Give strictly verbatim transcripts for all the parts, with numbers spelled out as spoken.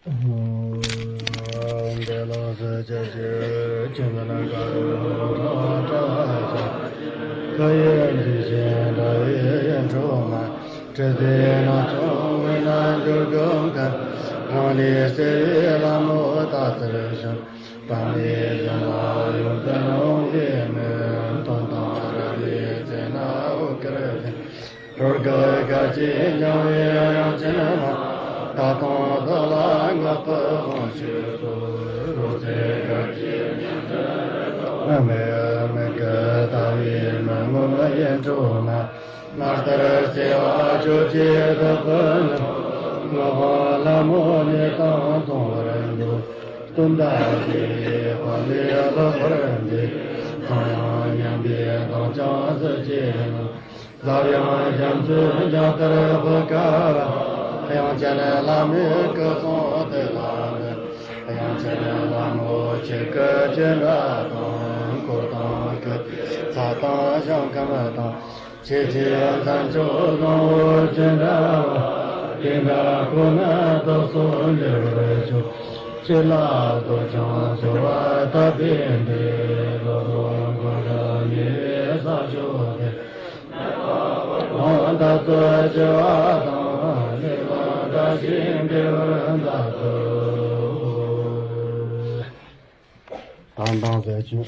འདས་ལོག་སུ་ཅི་ཕྱིར་ཁྱིམ་ལ་དཀར་པོའི་ཐོག་བཀྲ་ཤིས་ཁ་ཡི་འཛིན་ཞིང་འདྲ་བའི་ཡིད་འཕྲོག་མ། དྲི་ཟའི་རྣམ་ཅོག་འོད་ལ་འགྱུར་དགུ་མཁའ། རང་ལས་གསལ་བའི་ལྷ་མོ་ལྟ་ཚུལ་བཞིན། པདྨའི་ཞལ་ལ་ཡོངས་བསྟན་ལོངས་སྤྱོད་མོས། དོན་དམ་རབ་ལ་བརྩེ་ནས་འོད་དཀར་ལྡན། རོལ་གར་སྐད་ཅིག་འབྱུང་བའི་དབྱངས་ཅན་མ། ད་དུང་བདག་ལ་བསྔགས་པའི་དབང་ཕྱུག་སོགས། རོལ་རྩེད་སྐད་ཅིག་འབྱུང་ཞིང་རེ་དོགས་མེད། མིག་གིས་ལྟ་བས་མི་ངོམས་ཡིད་འཕྲོག་མ། ནམ་ལྟར་བརྩེ་བ་ཁྱོད་ཀྱིས་བདག་གི་ནང་། ངག་དབང་ལྷ་མོ་ནད་དང་མཚུངས་པར་འཇོམས། སྟོན་ཟླ་བརྒྱད་པའི་དཔལ་ལས་ལྷག་པར་མཛེས། ཚངས་དབྱངས་སྙན་པའི་གདངས་ཀྱང་གཟི་བརྗིད་ལ། ཟབ་ཡངས་རྒྱ་མཚོའི་རྒྱང་ལྟར་འཕུར་དཀའ་བ། དབྱངས་ཅན་ལྷ་མོའི་སྐུ་གསུང་དེ་ལ་འདུད། དབྱངས་ཅན་ལྷ་མོ་ཁྱེད་སྐུ་ཅི་འདྲ་དང་། འཁོར་དང་སྐུ་ཚེའི་ཚད་དང་ཞིང་ཁམས་དང་། ཆོས་ཀྱི་མཚན་མཆོག་བཟང་པོ་ཅི་འདྲ་བ། དེ་འདྲ་ཁོ་ན་བདག་སོགས་འགྱུར་བར་ཤོག་ཅི་ལ་བསྟོད་ཅིང་གསོལ་བ་བཏབ་པའི་འབྲས། བློ་བཟང་མགོན་པོ་ཉེ་བའི་ས་ཕྱོགས་དེར། ལོངས་དང་རྩོད་ཞི་བ་དང་། ལས་དང་བཀྲ་ཤིས་འཕེལ་བར་མཛད་དོ། དང་དང་ཟས་བཅུ།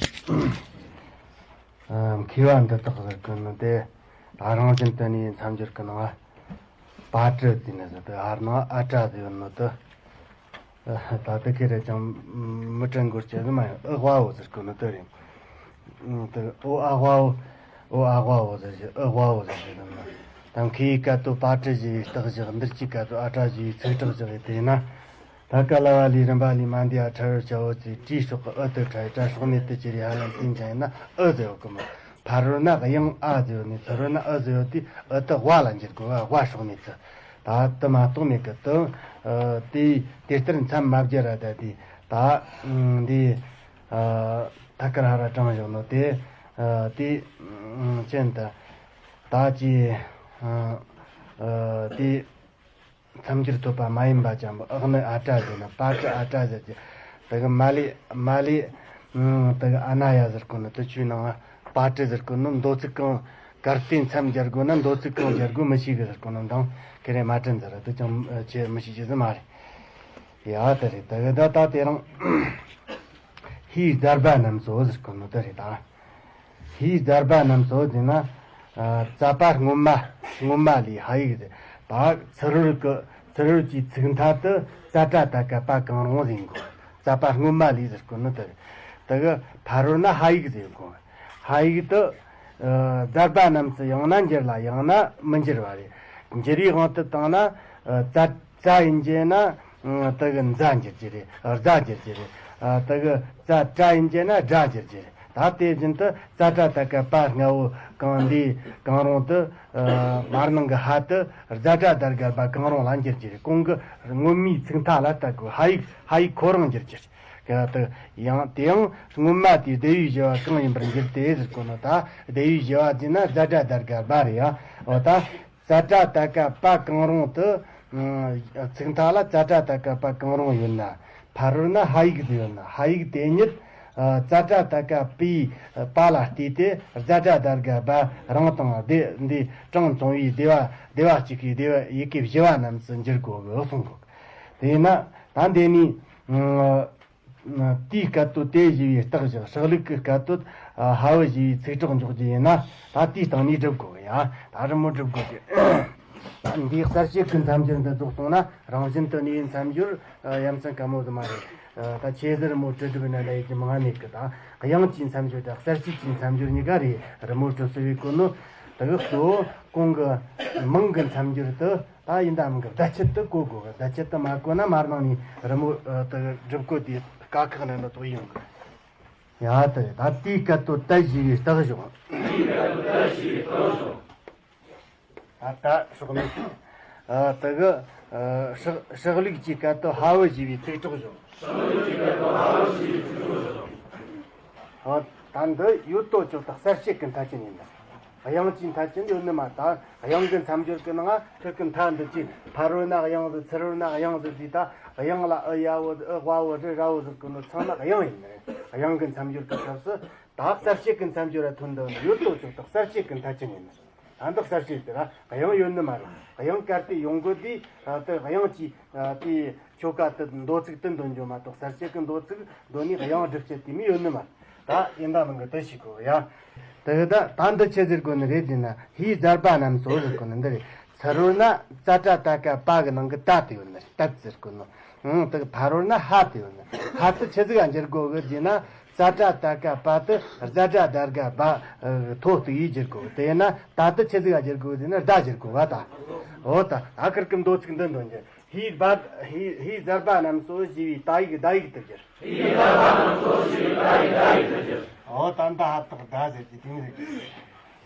མཁས་པ་འདི་དག་ཟེར་གི་ནི་དེ། ད་རང་བཞིན་དུ་ནི་མཚམས་སྦྱོར་གི་ནང་། པ་ཏྲ་ཟེར་ནི་ཟེར་དེ། ཨ་ནི་ཨ་ཏྲ་ཟེར་ནི་དེ། ད་དེ་ཁེ་རེ་ཅང་མི་དྲན་དགོས་ཀྱི་ནི་མ་ཡིན། ཨི་ཝ་འོ་ཟེར་གི་ནི་དེ་རེད། དེ་ཨོ་ཨ་ཝ་འོ། ཨོ་ཨ་ཝ་འོ་ཟེར་གི། ཨི་ཝ་འོ་ཟེར་གི་ནི། ད་མཁས་པའི་སྐད་དུ་པ་ཏྲ་ཞེས་པའི་རྟགས་བཞག་འདིར་གྱི་སྐད་དུ་ཨ་ཏྲ་ཞེས་པའི་ཚིག་གྲོགས་བཞག་ཡོད་དེ་ན། ད་ཀ་ལ་བ་ལས་རིམ་པ་ལས་མ་འདས་པ་ཕྲ་བར་བྱ་བོ་ཚེ། ཏྲའི་སྲོག་གི་ཨི་དེ་ཕྲ་ཡི་ཏྲ་སྲོག་མེད་དེ་ཅི་རེད། ཧ་ལམ་དེ་འཇམ་ཡིན་ན་ཨི་ཟེར་བ་གི་མོ། ཕ་རོལ་ན་དབྱངས་ཨ་ཟེར་བ་ནས་ཚུ་རོལ་ན་ཨི་ཟེར་བ་དེ་ཨི་དེ་ཝ་ལ་འགྱུར་དགོས། ཝ་སྲོག་མེད་ཚུ། ད་དེ་མ་གཏོགས་མེད་གི། དེ་དེ་ལྟར་མཚམས་མ་སྦྱར་ར། ད་དེ་ད་འདི་ཐ་ཀར་ཧ་ར་དྲངས་བཞག་ནོ་དེ། དེ་ཅན་ད་ད་ཅི་དེ། མཚམས་སྦྱོར་ཐོབ་པ་མ་ཡིན་པ་ཅན་པོ་ཨག་ནི་ཨ་ཏྲ་ཟེར་ན། པ་ཏྲ་ཨ་ཏྲ་ཟེར་གྱི། དེ་གི་མ་ལེ་མ་ལེ། དེ་གི་ཨ་ན་ཡ་ཟེར་གོ་ནི་དེ་ཆུའི་ནང་པ་ཏྲ་ཟེར་གོ་ནི། མདོ་ཚིག་གང་གར་བལྟས་མཚམས་སྦྱར་དགོས་ན། མདོ་ཚིག་གང་སྦྱར་དགོས་མི་ཤེས་གི་ཟེར་གོ་ནི་དང་། ཁེ་རེ་མ་དྲན་ཟེར་ར། དེ་ཅང་ཆེ་མི་ཤེས་ཀྱི་ཟེར་མ་རེད། ཡ་དེ་རེད། དེ་གི་ད་ད་དེ་རང་ཧིའི་ཛར་བ་རྣམས་སོ་ཟེར་གོ་ནི་དེ་རེད་ད། ཧིའི་ཛར་བ་རྣམས་སོ་ཟེར་ན། ཙ་པ་སྔོན་མ། སྔོན་མ་ལས་ཧ་ཡིག་ཟེར། ད་ཚུ་རོལ་གི་ཚུ་རོལ་གྱི་ཚིག་མཐའ་དུ་ཙ་ཏྲ་ཏ་ཀ་པ་གང་རུང་ཟེར་གོ། ཙ་པ་སྔོན་མ་ལས་ཟེར་གོ་ནི་དེ། དེ་གི་ཕ་རོལ་ན་ཧ་ཡིག་ཟེར་གོ། ཧ་ཡིག་དུ་ཛར་བ་རྣམས་སུ་ཡང་ན་འགྱུར་ལ་ཡང་ན་མི་འགྱུར་བ་རེད། འགྱུར་བའི་དབང་དུ་བཏང་ན། ཙ་ཙ་ཡིན་གྱི་ན། དེ་གི་ཛ་འགྱུར་གྱི་རེད། རྫ་འགྱུར་གྱི་རེད། དེ་གི་ཙ་ཏྲ་ཡིན་གྱི་ན་སྒྲ་འགྱུར་གྱི་རེད། ད་དེ་བཞིན་དུ་ཙ་ཏྲ་ཏ་ཀ་པ་ལྔ་བོ་གང་འདི་གང་རུང་དུ། མར་ནང་གི་ཧ་དུ་རྫ་ཏྲ་ད་རྒ་བ་གང་རུང་ལ་འགྱུར་གྱི་རེད། གོང་གི་སྔོན་མའི་ཚིག་མཐའ་ལ་ལྟ་དགོས། ཧ་ཡིག་ཧ་ཡིག་ཁོ་རང་འགྱུར་གྱི་རེད། དེ་ཡང་དེ་ཡང་སྔོན་མ་དེའི་སྡེ་པའི་བཞི་བ་གང་ཡིན་པར་འགྱུར་ཏེ་ཟེར་གོ་ནོ། ད་སྡེ་པའི་བཞི་བ་ཟེར་ན་རྫ་ཏྲ་ད་རྒ་བ་རེད་ཡ། འོ་ད། ཙ་ཏྲ་ཏ་ཀ་པ་གང་རུང་དུ། ཚིག་མཐའ་ལ་ཙ་ཏྲ་ཏ་ཀ་པ་གང་རུང་ཡོད་ན། ཕ་རོལ་ན་ཧ་ཡིག་དུ་ཡོད་ན། ཧ་ཡིག་དེ་ཉིད་ཙ་ཏྲ་ཏ་ཀ་པའི་པ་ལ་བལྟས་ཏེ་རྫ་ཏྲ་ད་རྒ་བ་རང་དང་སྡེ་འདི་གྲངས་མཚུངས་པའི་སྡེ་བ་སྡེ་བ་གཅིག་གི་སྡེ་བ་ཡི་གེ་བཞི་བ་རྣམས་སུ་འགྱུར་དགོས་གི་གསུང་གོ། དེས་ན་ད་འདི་ནི། དེའི་སྐད་དོད་དེ་བཞི་བའི་རྟགས་བཞག་སྲག་ལུག་གི་སྐད་དོད་ཧ་བུ་བཞི་བའི་ཚིག་གྲོགས་འཇོག་རྒྱུ་ཡིན་ན། ད་དེའི་སྟེང་ནས་སྒྲུབ་དགོས་གི་ཡ། ད་རི་མོ་སྒྲུབ་དགོས་གི། འདིའི་གསལ་བྱེད་ཀྱི་མཚམས་སྦྱོར་འདི་རྫོགས་སོང་ན། རང་བཞིན་དུ་ནུས་པའི་མཚམས་སྦྱོར་ཡ་མཚན་དཀའ་མོ་ཟིག་མ་རེད། ད་ཆེ་ཟེར་མོ་དྲི་སྒྲུབ་ན་ལ་ཡི་གེ་མང་ང་མེད་གི། ད་དབྱངས་ཀྱི་མཚམས་སྦྱོར་དང་གསལ་བྱེད་ཀྱི་མཚམས་སྦྱོར་གཉིས་ཀ་རེད། རི་མོ་སྒྲུབ་སྲོལ་བའི་གོ་ནོ། དེ་གི་གཙོ་བོ་གོང་གི་མིང་གི་མཚམས་སྦྱོར་དུ། ད་ཡིན་ད་མིན་གི་བརྡ་ཆད་དུ་གོ་དགོས་གི། བརྡ་ཆད་དུ་མ་གོ་ན་མར་ནང་ནས་རི་མོ་དེ་གི་སྒྲུབ་གོ་དེ་དཀའ་ཁག་ནས་ནི་དོགས་ཡོང་གི། ཡ་དེ་རེད། ད་དེའི་སྐད་དོད་དེ་བཞི་བའི་རྟགས་བཞག་ད་ད་སྲོག་མེད། དེ་གི་སྲག་སྲག་ལུག་གི་སྐད་དོད་ཧ་བུ་བཞི་བའི་ཚིག་གྲོགས་བཞག་ད་འདི་ཡོད་དོ་ཅོག་ད་གསལ་བྱེད་ཀྱི་མཐའ་ཅན་ཡིན་ད། དབྱངས་ཀྱི་མཐའ་ཅན་ཡོད་ནི་མ། ད་དབྱངས་ཀྱི་མཚམས་སྦྱོར་གྱི་ནང་ཁུར་གི་མཐའ་འདི་ཅི། ཕ་རོལ་ན་དབྱངས་ཟེར། ཚུ་རོལ་ན་དབྱངས་ཟེར་དུས། ད་དབྱངས་ལ་ཨི་ཡ་བོ་ཟེར། ཨི་ཝ་བོ་ཟེར། ར་བོ་ཟེར་གོ་ནོ་ཚང་མ་དབྱངས་ཡིན་ནི་རེད། དབྱངས་ཀྱི་མཚམས་སྦྱོར་གྱི་སྐབས་སུ་ད་གསལ་བྱེད་ཀྱི་མཚམས་སྦྱོར་ར་ཐོན་འདུག་ནི་ཡོད་དོ་ཅོག་ཏུ་གསལ་བྱེད་ཀྱི་མཐའ་ཅན་ཡིན་ནི། ད་འདི་གསལ་བྱེད་དེ་ར་དབྱངས་ཡོད་ནི་མ་རེད། དབྱངས་གལ་ཏེ་ཡོང་དགོས་དུས། ད་དབྱངས་ཀྱི་དེ་ཆོ་ག་དེ་མདོ་ཚིག་དེ་འདོན་རྒྱུ་མ་གཏོགས། གསལ་བྱེད་ཀྱི་མདོ་ཚིག་འདོན་ནི་དབྱངས་སྒྲུབ་བྱེད་དེ་མི་ཡོད་ནི་མ་རེད། ད་ཡིན་ད་མིན་གི་དེ་ཞིག་གོ་ཡ། དེ་གི་ད་ད་འདི་ཆི་ཟེར་གོ་ནི་རེད་ཟེར་ན། ཧའི་ཟར་པ་རྣམས་སོ་ཟེར་གོ་ནི་འདི་རེད། ཚུ་རོལ་ན་ཙ་ཏྲ་ཏ་ཀ་པ་གི་ནང་གི་ཏ་དེ་ཡོད་ནི་རེད། ཏ་ཟེར་གོ་ནི། ཨང་། དེ་གི་ཕ་རོལ་ན་ཧ་དེ་ཡོད་ནི། ཧ་དེ་ཆི་ཟིག་ག་འགྱུར་དགོས་གི་ཟེར་ན། ཙ་ཏྲ་ཏ་ཀ་པ་དེ་ཛ་དྲ་དར་ག་བ་ཐོ་གཏུགས་ཡིས་བསྒྱུར་དགོས། དེ་ཡིན་ན་ད་དེ་ཆི་ཟིག་ག་བསྒྱུར་དགོས་ཟེར་ན། ད་བསྒྱུར་དགོས་ག་ད། འོ་ད་ཨ་ཁུར་གི་མདོ་ཚིག་འདི་འདོན་རྒྱུ། ཧའི་བ། ཧའི་ཧའི་ཟར་པ་རྣམས་སོ་ཞེས་པའི་ད་ཡིག་ད་ཡིག་ཏུ་བསྒྱུར། ཧའི་ཟར་པ་རྣམས་སོ་ཞེས་པའི་ད་ཡིག་ད་ཡིག་ཏུ་བསྒྱུར། འོ་ད་འདི་ཧ་ཏག་ད་ཟེར་གྱི་དེ་མི་རིགས།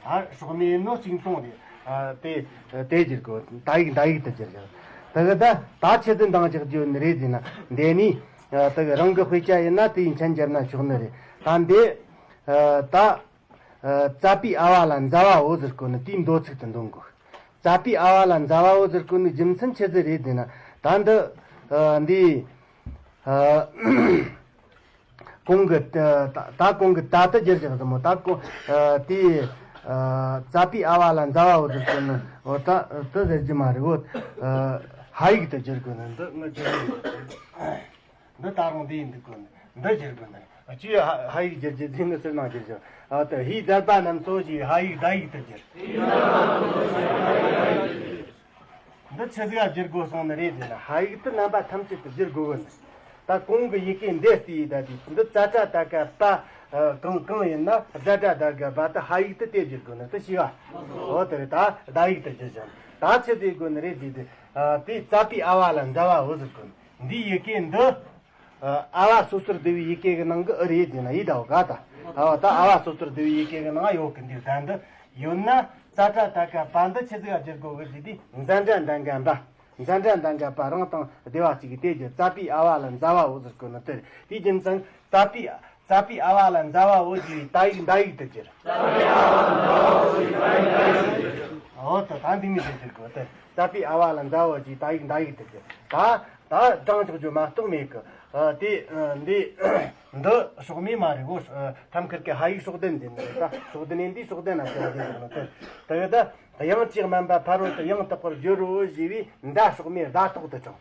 ཨ་སྲོག་མེ་ནོ་གཅིག་མཚུངས་རེད། ཨ་དེ་དེ་བསྒྱུར་དགོས། ད་ཡིག་ད་ཡིག་ཏུ་བསྒྱུར་དགོས། དེ་གི་ད་ད་ཆི་ཟིག་འདང་རྒྱག་རྒྱུ་ནི་རེད་ཟེར་ན། འདི་ནི་ཨ་དེ་གི་རང་གི་དཔེ་ཆ་ཡིན་ན་དེའི་མཆན་རྒྱབ་ན་ཆོག་ནི་རེད། ད་འདི་ཨ་ད་ཨ་ཙ་པི་ཨ་བ་ལ་ཛ་ཝ་འོ་ཟེར་གོ་ནི་དེའི་མདོ་ཚིག་ཏུ་འདོན་དགོས། ཙ་པི་ཨ་བ་ལ་ཛ་ཝ་འོ་ཟེར་གོ་ནི་རྒྱུ་མཚན་ཆི་ཟིག་རེད་ཟེར་ན། ད་འདི་ཨ་འདི་ཨ་གོང་གི་ད་ད་གོང་གི་ད་དེ་བསྒྱུར་བཞག་ཟིན་མོ། ད་གོང་ཨ་དེ་ཨ་ཙ་པི་ཨ་བ་ལ་ཛ་ཝ་འོ་ཟེར་གོ་ནི། འོ་ད་དེ་ཟེར་རྒྱུ་མ་རེད། འོ་ཨ་ཧ་ཡིག་ཏུ་བསྒྱུར་དགོས་ནི། འདི་ངི་བསྒྱུར་ཡིན། འདི་ད་རུང་འདི་ཡིན་འདུག་གོ་ནི། འདི་བསྒྱུར་དགོས་ནི། ཨ་ཅི་ཧ་ཧ་ཡིག་བསྒྱུར་རྒྱུ་ཟིན་ནི་ཟེར་ནང་བསྒྱུར་བཞག། ཨ་ད་ཧའི་ཟར་པ་རྣམས་སོ་ཞེས་ཧ་ཡིག་ད་ཡིག་ཏུ་བསྒྱུར། འདི་ཆི་ཟིག་ག་བསྒྱུར་དགོས་སོང་ནི་རེད་ཟེར་ན། ཧ་ཡིག་ཏུ་རྣམ་པ་ཐམས་ཅད་དུ་བསྒྱུར་དགོས་གི་ནི། ད་གོང་གི་ཡི་གེ་འདི་ལྟ་ཡི་ད་དེ་འདི་ཙ་ཏྲ་ཏ་ཀ་པ་ཨ་གང་གང་ཡིན་ན། ཛ་དྲ་དར་ག་བ་དེ་ཧ་ཡིག་ཏུ་དེ་བསྒྱུར་དགོས་ནི་དེ་ཤེས་ག། འོ་དེ་རེད། ད་ད་ཡིག་ཏུ་བསྒྱུར་བཞག། ད་ཆི་ཟིག་དགོས་ནི་རེད་ཟེར་དུས། ཨ་དེ་ཙ་པི་ཨ་བ་ལ་ཛ་ཝ་འོ་ཟེར་གོ་ནི། འདིའི་ཡི་གེ་འདི་ཨ་ཨ་བ་སོ་སོར་བསྡུ་བའི་ཡི་གེ་གི་ནང་གི་ཨི་རེད་ཟེར་ན་ཡིན་ད་འོ་ག་ད། ཨ་ད་ཨ་བ་སོ་སོར་བསྡུ་བའི་ཡི་གེ་གི་ནང་ཡོད་གི། འདི་ད་འདི་ཡོད་ན་ཙ་ཏྲ་ཏ་ཀ་པ་འདི་ཆི་ཟིག་ག་བསྒྱུར་དགོས་གི་ཟེར་དུས། ཛ་དྲ་འདན་ག་བ། ཛ་དྲ་འདན་ག་བ་རང་དང་སྡེ་བ་གཅིག་གི་དེ་བསྒྱུར། ཙ་པི་ཨ་བ་ལ་ཛ་ཝ་འོ་ཟེར་གོ་ནི་དེ་རེད། དེའི་རྒྱུ་མཚན་ཙ་པི་ཙ་པི་ཨ་བ་ལ་ཛ་ཝ་འོ་ཞེས་པའི་ད་ཡིག་ད་ཡིག་ཏུ་བསྒྱུར། འོ་ད་ད་འདི་མི་ཟེར་བསྒྱུར་དགོས་ཏེ། ཙ་པི་ཨ་བ་ལ་ཛ་ཝ་ཞེས་ད་ཡིག་ད་ཡིག་ཏུ་བསྒྱུར། ད་ད་གྲངས་ཆག་རྒྱུ་མ་གཏོགས་མེད་གི། ཨ་དེ་ཨ་འདི་འདི་སྲོག་མེ་མ་རེད་གོ། ཨ་ཐམ་ཁུར་གི་ཧ་ཡིག་སྲོག་ལྡན་ཟེར་ནི་རེད། ད་སྲོག་ལྡན་ཡིན་དུས་སྲོག་ལྡན་ན་ཟེར་ན་ཟེར་ནི་དེ་དེ་གི་ད། དབྱངས་ཀྱི་དམན་པ་ཕ་རོལ་ཏུ་ཡང་དག་པར་སྦྱོར་རོ་ཞེས་པའི་མདའ་སྲོག་མེ་མདའ་ཐོག་ཏུ་དྲངས།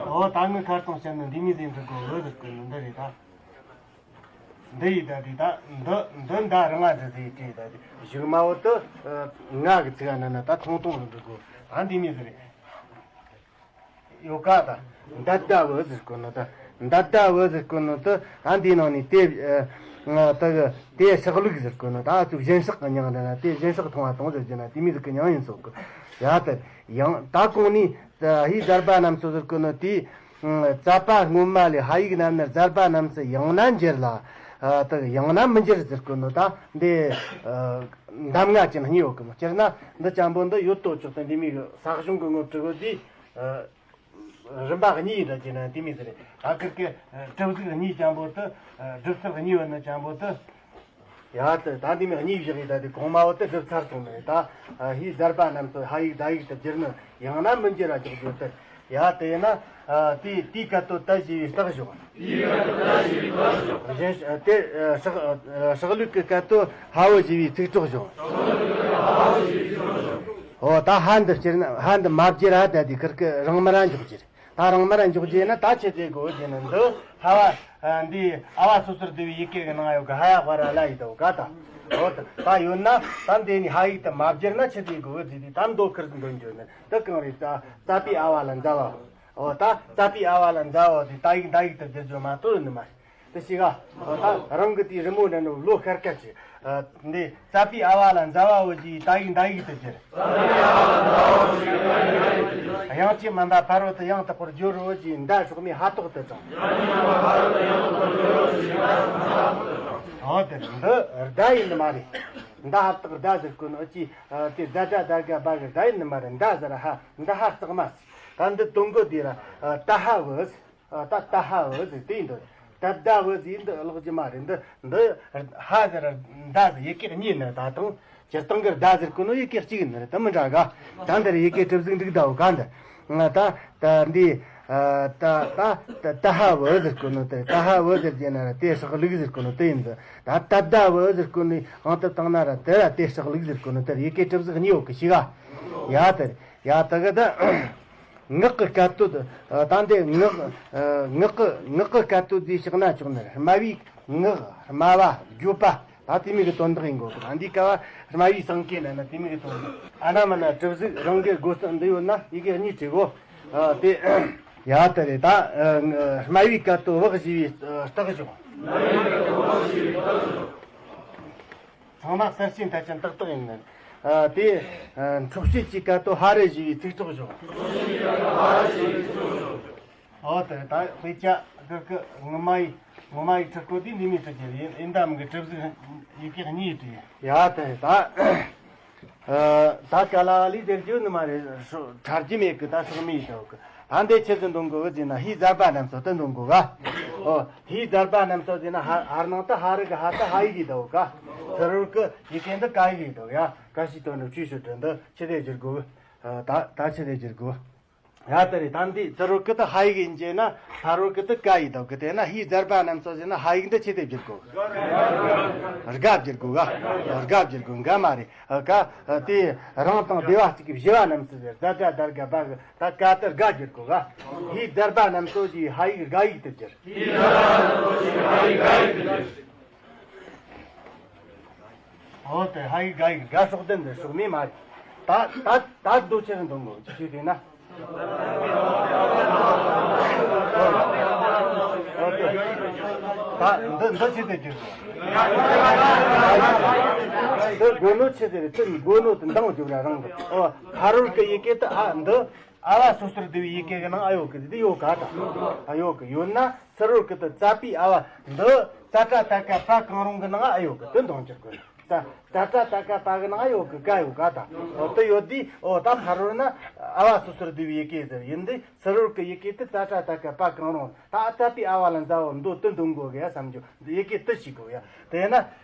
འོ་ད་ངི་ཁར་དང་བཤད་ན་འདི་མི་ཟིན་འགྲིག་གོ་འོ་ཟེར་གི་ནི་འདི་རེད་ད། འདི་ཡི་ད་དེ་ད་འདི་འདི་མདའ་རང་ང་འདི་ཟིག་ཅེས་ད་དེ་གཞུག་མ་འོ་དུ་ང་གི་ཚིག་ན་ན་ད་ཐུང་ཐུང་རུ་འགྲིག་གོ། ད་འདི་མི་ཟིན་རེད། ཡོ་ག་དང་། མདའ་བརྡབ་བུ་ཟེར་གོ་ནོ་ད། མདའ་བརྡབ་བུ་ཟེར་གོ་ནོ་ད། ཨ་འདིའི་ནང་ནས་དེ་ཨ་ད་གི་དེ་ཕྱག་ལུགས་ཟེར་གོ་ནོ་ད། ཨ་ཚུགས་བཞིན་སྲེག་གི་མྱིང་འདི་ན་དེ་བཞིན་སྲེག་ཐུང་བ་དང་ཟེར་གྱི་ན་དེ་མི་ཟིག་གི་མྱིང་ཡིན་སོགས་གི། ཡ་ད་ཡང་ད་གོང་ནས་ད་ཧའི་ཟར་པ་རྣམས་སོ་ཟེར་གོ་ནོ་དེ། ཙ་པ་སྔོན་མ་ལས་ཧ་ཡིག་རྣམས་ནི་ཟར་པ་རྣམས་སུ་ཡང་ན་འགྱུར་ལ། ཨ་ད་ཡང་ན་མི་འགྱུར་ཟེར་གོ་ནོ་ད་འདི་ཨ་གདམས་ངག་ཅན་གཉིས་ཡོད་གི་མོ། སྤྱིར་ན་འདི་ཅན་པོ་འདི་ཡོད་དོ་ཅོག་ཏུ་འདི་མི་གི་ས་གཞུང་གི་ངོ་སྤྲི་གོ་དེ། ཨ། རིམ་པ་གཉིས་ཡིན་འདྲ་བྱས་ན་དེ་མི་ཟེར། ད་ཁིར་གི་གྲུབ་གཟུགས་གཉིས་ཅན་པོ་དེ། སྒྲུབ་ཚུལ་གཉིས་ཡོད་ན་ཅན་པོ་དེ། ཡ་དེ་ད་འདི་མི་གཉིས་བཞག་ཡིན། ད་དེ་གོང་མ་བོ་དེ་སྒྲུབ་ཚར་སོང་ནས་ད་ཧའི་ཟར་པ་རྣམས་སུ་ཧ་ཡིག་ཟླ་ཡིག་ཏུ་བསྒྱུར་ནི་ཡང་ན་མི་འགྱུར་ར་འཇོག་རྒྱུ་དེ། ཡ་དེ་ཡིན་ན་དེ་དེའི་སྐད་དོད་ད་ཞེས་པའི་རྟགས་ཞོག། གཞན་དེ་སྲེག་སྲེག་བླུགས་ཀྱི་སྐད་དོད་ཧ་བོ་ཞེས་པའི་ཚིག་གྲོགས་ཞོག། འོ་ད་ཧ་འདི་སྤྱིར་ན་ཧ་འདི་མ་བསྒྱུར་ར་ད་དེ་ཁིར་གི་རང་མི་ར་འཇོག་རྒྱུ་རེད། ད་རང་མར་འཇོག་རྒྱུ་ཡིན་ན་ད་ཆི་ཟེར་དགོས་ཟེར་ན། འདི་ཧ་བ་འདི་ཨ་བ་སོ་སོར་བསྡུ་བའི་ཡི་གེ་གི་ནང་ཡོད་གི། ཧ་ཡ་ཧ་ར་ལ་ཡི་དོ་ག་ད། འོ་ད་ད་ཡོད་ན་ད་འདི་ནི་ཧ་ཡིག་ཏུ་མ་བསྒྱུར་ན་ཆི་ཟེར་དགོས་ཟེར་དུས་ད་མདོ་ཁིར་འདོན་རྒྱུ་ནི་འདི་གང་རེད། ཙ་ཙ་པའི་ཨ་བ་ལ་ཛ་བ། འོ་ད་ཙ་པའི་ཨ་བ་ལ་ཛ་བ་དེ་ད་ཡིག་ད་ཡིག་ཏུ་བསྒྱུར་རྒྱུ་མ་གཏོགས་ནི་མ་རེད། དེ་ཞིག་ག་འོ་ད་རང་གི་དེའི་རི་མོ་འདྲ་ནོ་ལོ་ཤར་ཁ་ཆེ། འདི་ཙ་པའི་ཨ་བ་ལ་ཛ་བ་འོ་ཞེས་ད་ཡིག་ད་ཡིག་ཏུ་བསྒྱུར། དབྱངས་ཀྱི་དམན་པ་ཕ་རོལ་ཏུ་ཡང་དག་པར་སྦྱོར་རོ་ཞེས་མདའ་སྲོག་མེ་ཧ་ཐོག་ཏུ་དྲངས། འོ་དེ་འདི་ཟླ་ཡིན་ནི་མ་རེད། མདའ་ཧ་ཐོག་ཟླ་ཟེར་གོ་ནོ་ཅི། དེ་ཛ་དྲ་དར་ག་བ་གི་ཟླ་ཡིན་ནི་མ་རེད། མདའ་ཟེར་ཧ་མདའ་ཧ་རྩེག་མ་ཟེར། ད་འདི་དོན་གོ་དེ་ར་ད་ཧ་བུ་ཟེར། ད་ད་ཧ་བུ་ཟེར་དེ་ཡིན་འདོད། ད་ད་བུ་ཟིག་འདི་ཀློག་རྒྱུ་མ་རེད། འདི་འདི་ཧ་ཟེར་ད་ཟེར་ཡི་གེ་གཉིས་ནི། ད་དང་སྤྱིར་བཏང་གི་ད་ཟེར་གོ་ནོ་ཡི་གེ་གཅིག་ནི་རེད། ད་མི་འདྲ་ག་ད་འདིར་ཡི་གེ་གྲུབ་གཟུགས་འགྲིག་ད་ག་འདི། ད་ད་འདི་ད་ད་ད་ད་ཧ་བུ་ཟེར་གོ་ནོ་དེ། ད་ཧ་བུ་ཟེར་རྒྱུ་ན་ར་དེ་སྲག་ལུག་ཟེར་གོ་ནོ་དེ་ཡིན་ཟེར། ད་ད་ད་བུ་ཟེར་གོ་ནི་ཨང་དུ་བཏང་ན་ར་དེ་ར་དེ་སྲག་ལུག་ཟེར་གོ་ནོ་དེ་ཡི་གེ་གྲུབ་གཟུགས་གཉིས་ཡོད་གི་ཤི་ག་ཡ་དེ་རེད། ཡ་དེ་གི་ད། ངག་གི་སྐད་དོད། ད་འདི་ངག་ངག་གི་ངག་གི་སྐད་དོད་ཟིག་བཤད་ན་ཆོག་ནི། སྨྲ་བའི་ངག་སྨྲ་བ་བརྗོད་པ། ད་དེ་མོ་གི་དོན་དག་ཡིན་དགོས་གི། ད་འདི་ཀ་བ་སྨྲ་བའི་སེང་གེ་ན་ན་དེ་མོ་གི་དོན་དག་ཨ་ན་མ་ན་གྲུབ་གཟུགས་རང་གི་སྒོ་གསུམ་འདི་ཡོད་ན་ཡི་གེ་གཉིས་བྲིས་གོ་དེ། ཡ་དེ་རེད། ད་སྨྲ་བའི་སྐད་དོད་བག་ཞི་བའི་རྟགས་བཞག་ཚང་མ་གསལ་བྱེད་མཐའ་ཅན་ཏག་ཏག་ཡིན་ནི། ཨ། དེ། ཨ། འཕྲོག་བྱེད་ཀྱི་སྐད་དོད་ཧ་རུ་ཞི་བའི་ཚིག་གྲོགས་བཞག་འོ་དེ་ད་དཔེ་ཆ་གི་གི་ངོ་མ་ཡི་ངོ་མ་ཡི་ཁྲིད་གོ་དེ་འདི་མི་ཚོ་གི་ཡིན། ཡིན་ད་མི་གི་གྲུབ་གཟུགས་ཡི་གེ་གཉིས་བྲིས། ཡ་དེ་ད། ཨ། ད་ག་ལ་ལི་ཟེར་རྒྱུ་ནི་མ་རེད། ཧྲ་རྒྱུ་མེད་གི། ད་སྲོག་མེད་ཡི་ད་གི། ད་འདི་ཆི་ཟིག་འདོན་དགོས་གི་ཟེར་ན་ཧའི་ཟར་པ་རྣམས་སོ་དེ་འདོན་དགོས་ག་ཨོ། ཧའི་ཟར་པ་རྣམས་སོ་ཟེར་ན་ཧ་ཧར་ནང་དུ་ཧ་རུ་གི་ཧ་དུ་ཧ་ཡིག་གི་ད་ག་ཚུ་རོལ་གི་ཡི་གེ་འདི་ཀ་ཡིག་གི་ད་ཡ། ཀ་ཤི་དོན་འགྲུབ་ཆུ་ཤུ་དྲི་འདི་ཆི་དེ་བསྒྱུར་དགོས། ད་ད་ཆི་དེ་བསྒྱུར་དགོས། ཡ་དེ་རེད། ད་འདི་ཚུ་རོལ་གི་དུ་ཧ་ཡིག་ཡིན་རྒྱུ་ན་ཧ་རོལ་གི་དུ་ཀ་ཡིག་ད་གི། དེ་ན་ཧའི་ཟར་པ་རྣམས་སོ་ཟེར་ན་ཧ་ཡིག་འདི་ཆི་དེ་བསྒྱུར་དགོས། དགའ་བསྒྱུར་དགོས་ག་དགའ་བསྒྱུར་དགོས། འགའ་མ་རེད། ཀ་དེ་རང་དང་སྡེ་བ་གཅིག་གི་བཞི་བ་རྣམས་སུ་ཟེར། ཛ་དྲ་དར་ག་པ་གི་ད་ཀ་དེ་དགའ་བསྒྱུར་དགོས་ག་ཧའི་ཟར་པ་རྣམས་སོ་ཞེས་ཧ་ཡིག་དགའ་ཡིག་ཏུ་བསྒྱུར། འོ་དེ་ཧ་ཡིག་དགའ་ཡིག་དགའ་སྲོག་ལྡན་དེ་སྲོག་མེད་མ་རེད། ད་ད་ད་རྡོ་ཆེ་རུ་འདོན་དགོས་ཅི་ཞིག་དེ་ན། ད་འདི་འདི་ཆེ་དེ་བསྒྱུར་དགོས། འདི་དགོས་ནོ་ཆེ་དེ་རེད། དེ་དགོས་ནོ་དེ་འདང་བསྒྱུར་ར་རང་གི་ཨོ། ཧ་རོལ་གི་ཡི་གེ་དེ་ཨ་འདི། ཨ་བ་སོ་སོར་བསྡུ་བའི་ཡི་གེ་གི་ནང་ཨ་ཡོད་གི། འདི་ཡོད་ག་ད། ཨ་ཡོད་གི། ཡོད་ན་ཚུ་རོལ་གི་དུ་ཙ་པའི་ཨ་བ་འདི་ཙ་ཏྲ་ཏ་ཀ་པ་གང་རུང་གི་ནང་ཨ་ཡོད་གི། དེ་འདོན་རྒྱུར་དགོས། ཙ་ཙ་ཏྲ་ཏ་ཀ་པ་གི་ནང་ཨ་ཡོད་གི། ཀ་ཡོད་ག་ད། འོ་དེ་ཡོད་དུས་འོ་ད་ཕ་རོལ་ན་ཨ་བ་སོ་སོར་བསྡུ་བའི་ཡི་གེ་ཟེར་ཡིན་དུས་ཚུ་རོལ་གི་ཡི་གེ་དེ་ཙ་ཏྲ་ཏ་ཀ་པ་གང་རུང་། ད་ཨ་ཙ་པའི་ཨ་བ་ལ་མཛའ་བོ་མདོ་དེ་འདོན་དགོས་གི་ཡ་བསམ་རྒྱུ། འདི་ཡི་གེ་དེ་ཞིག་དགོས་ཡ། དེས་ན།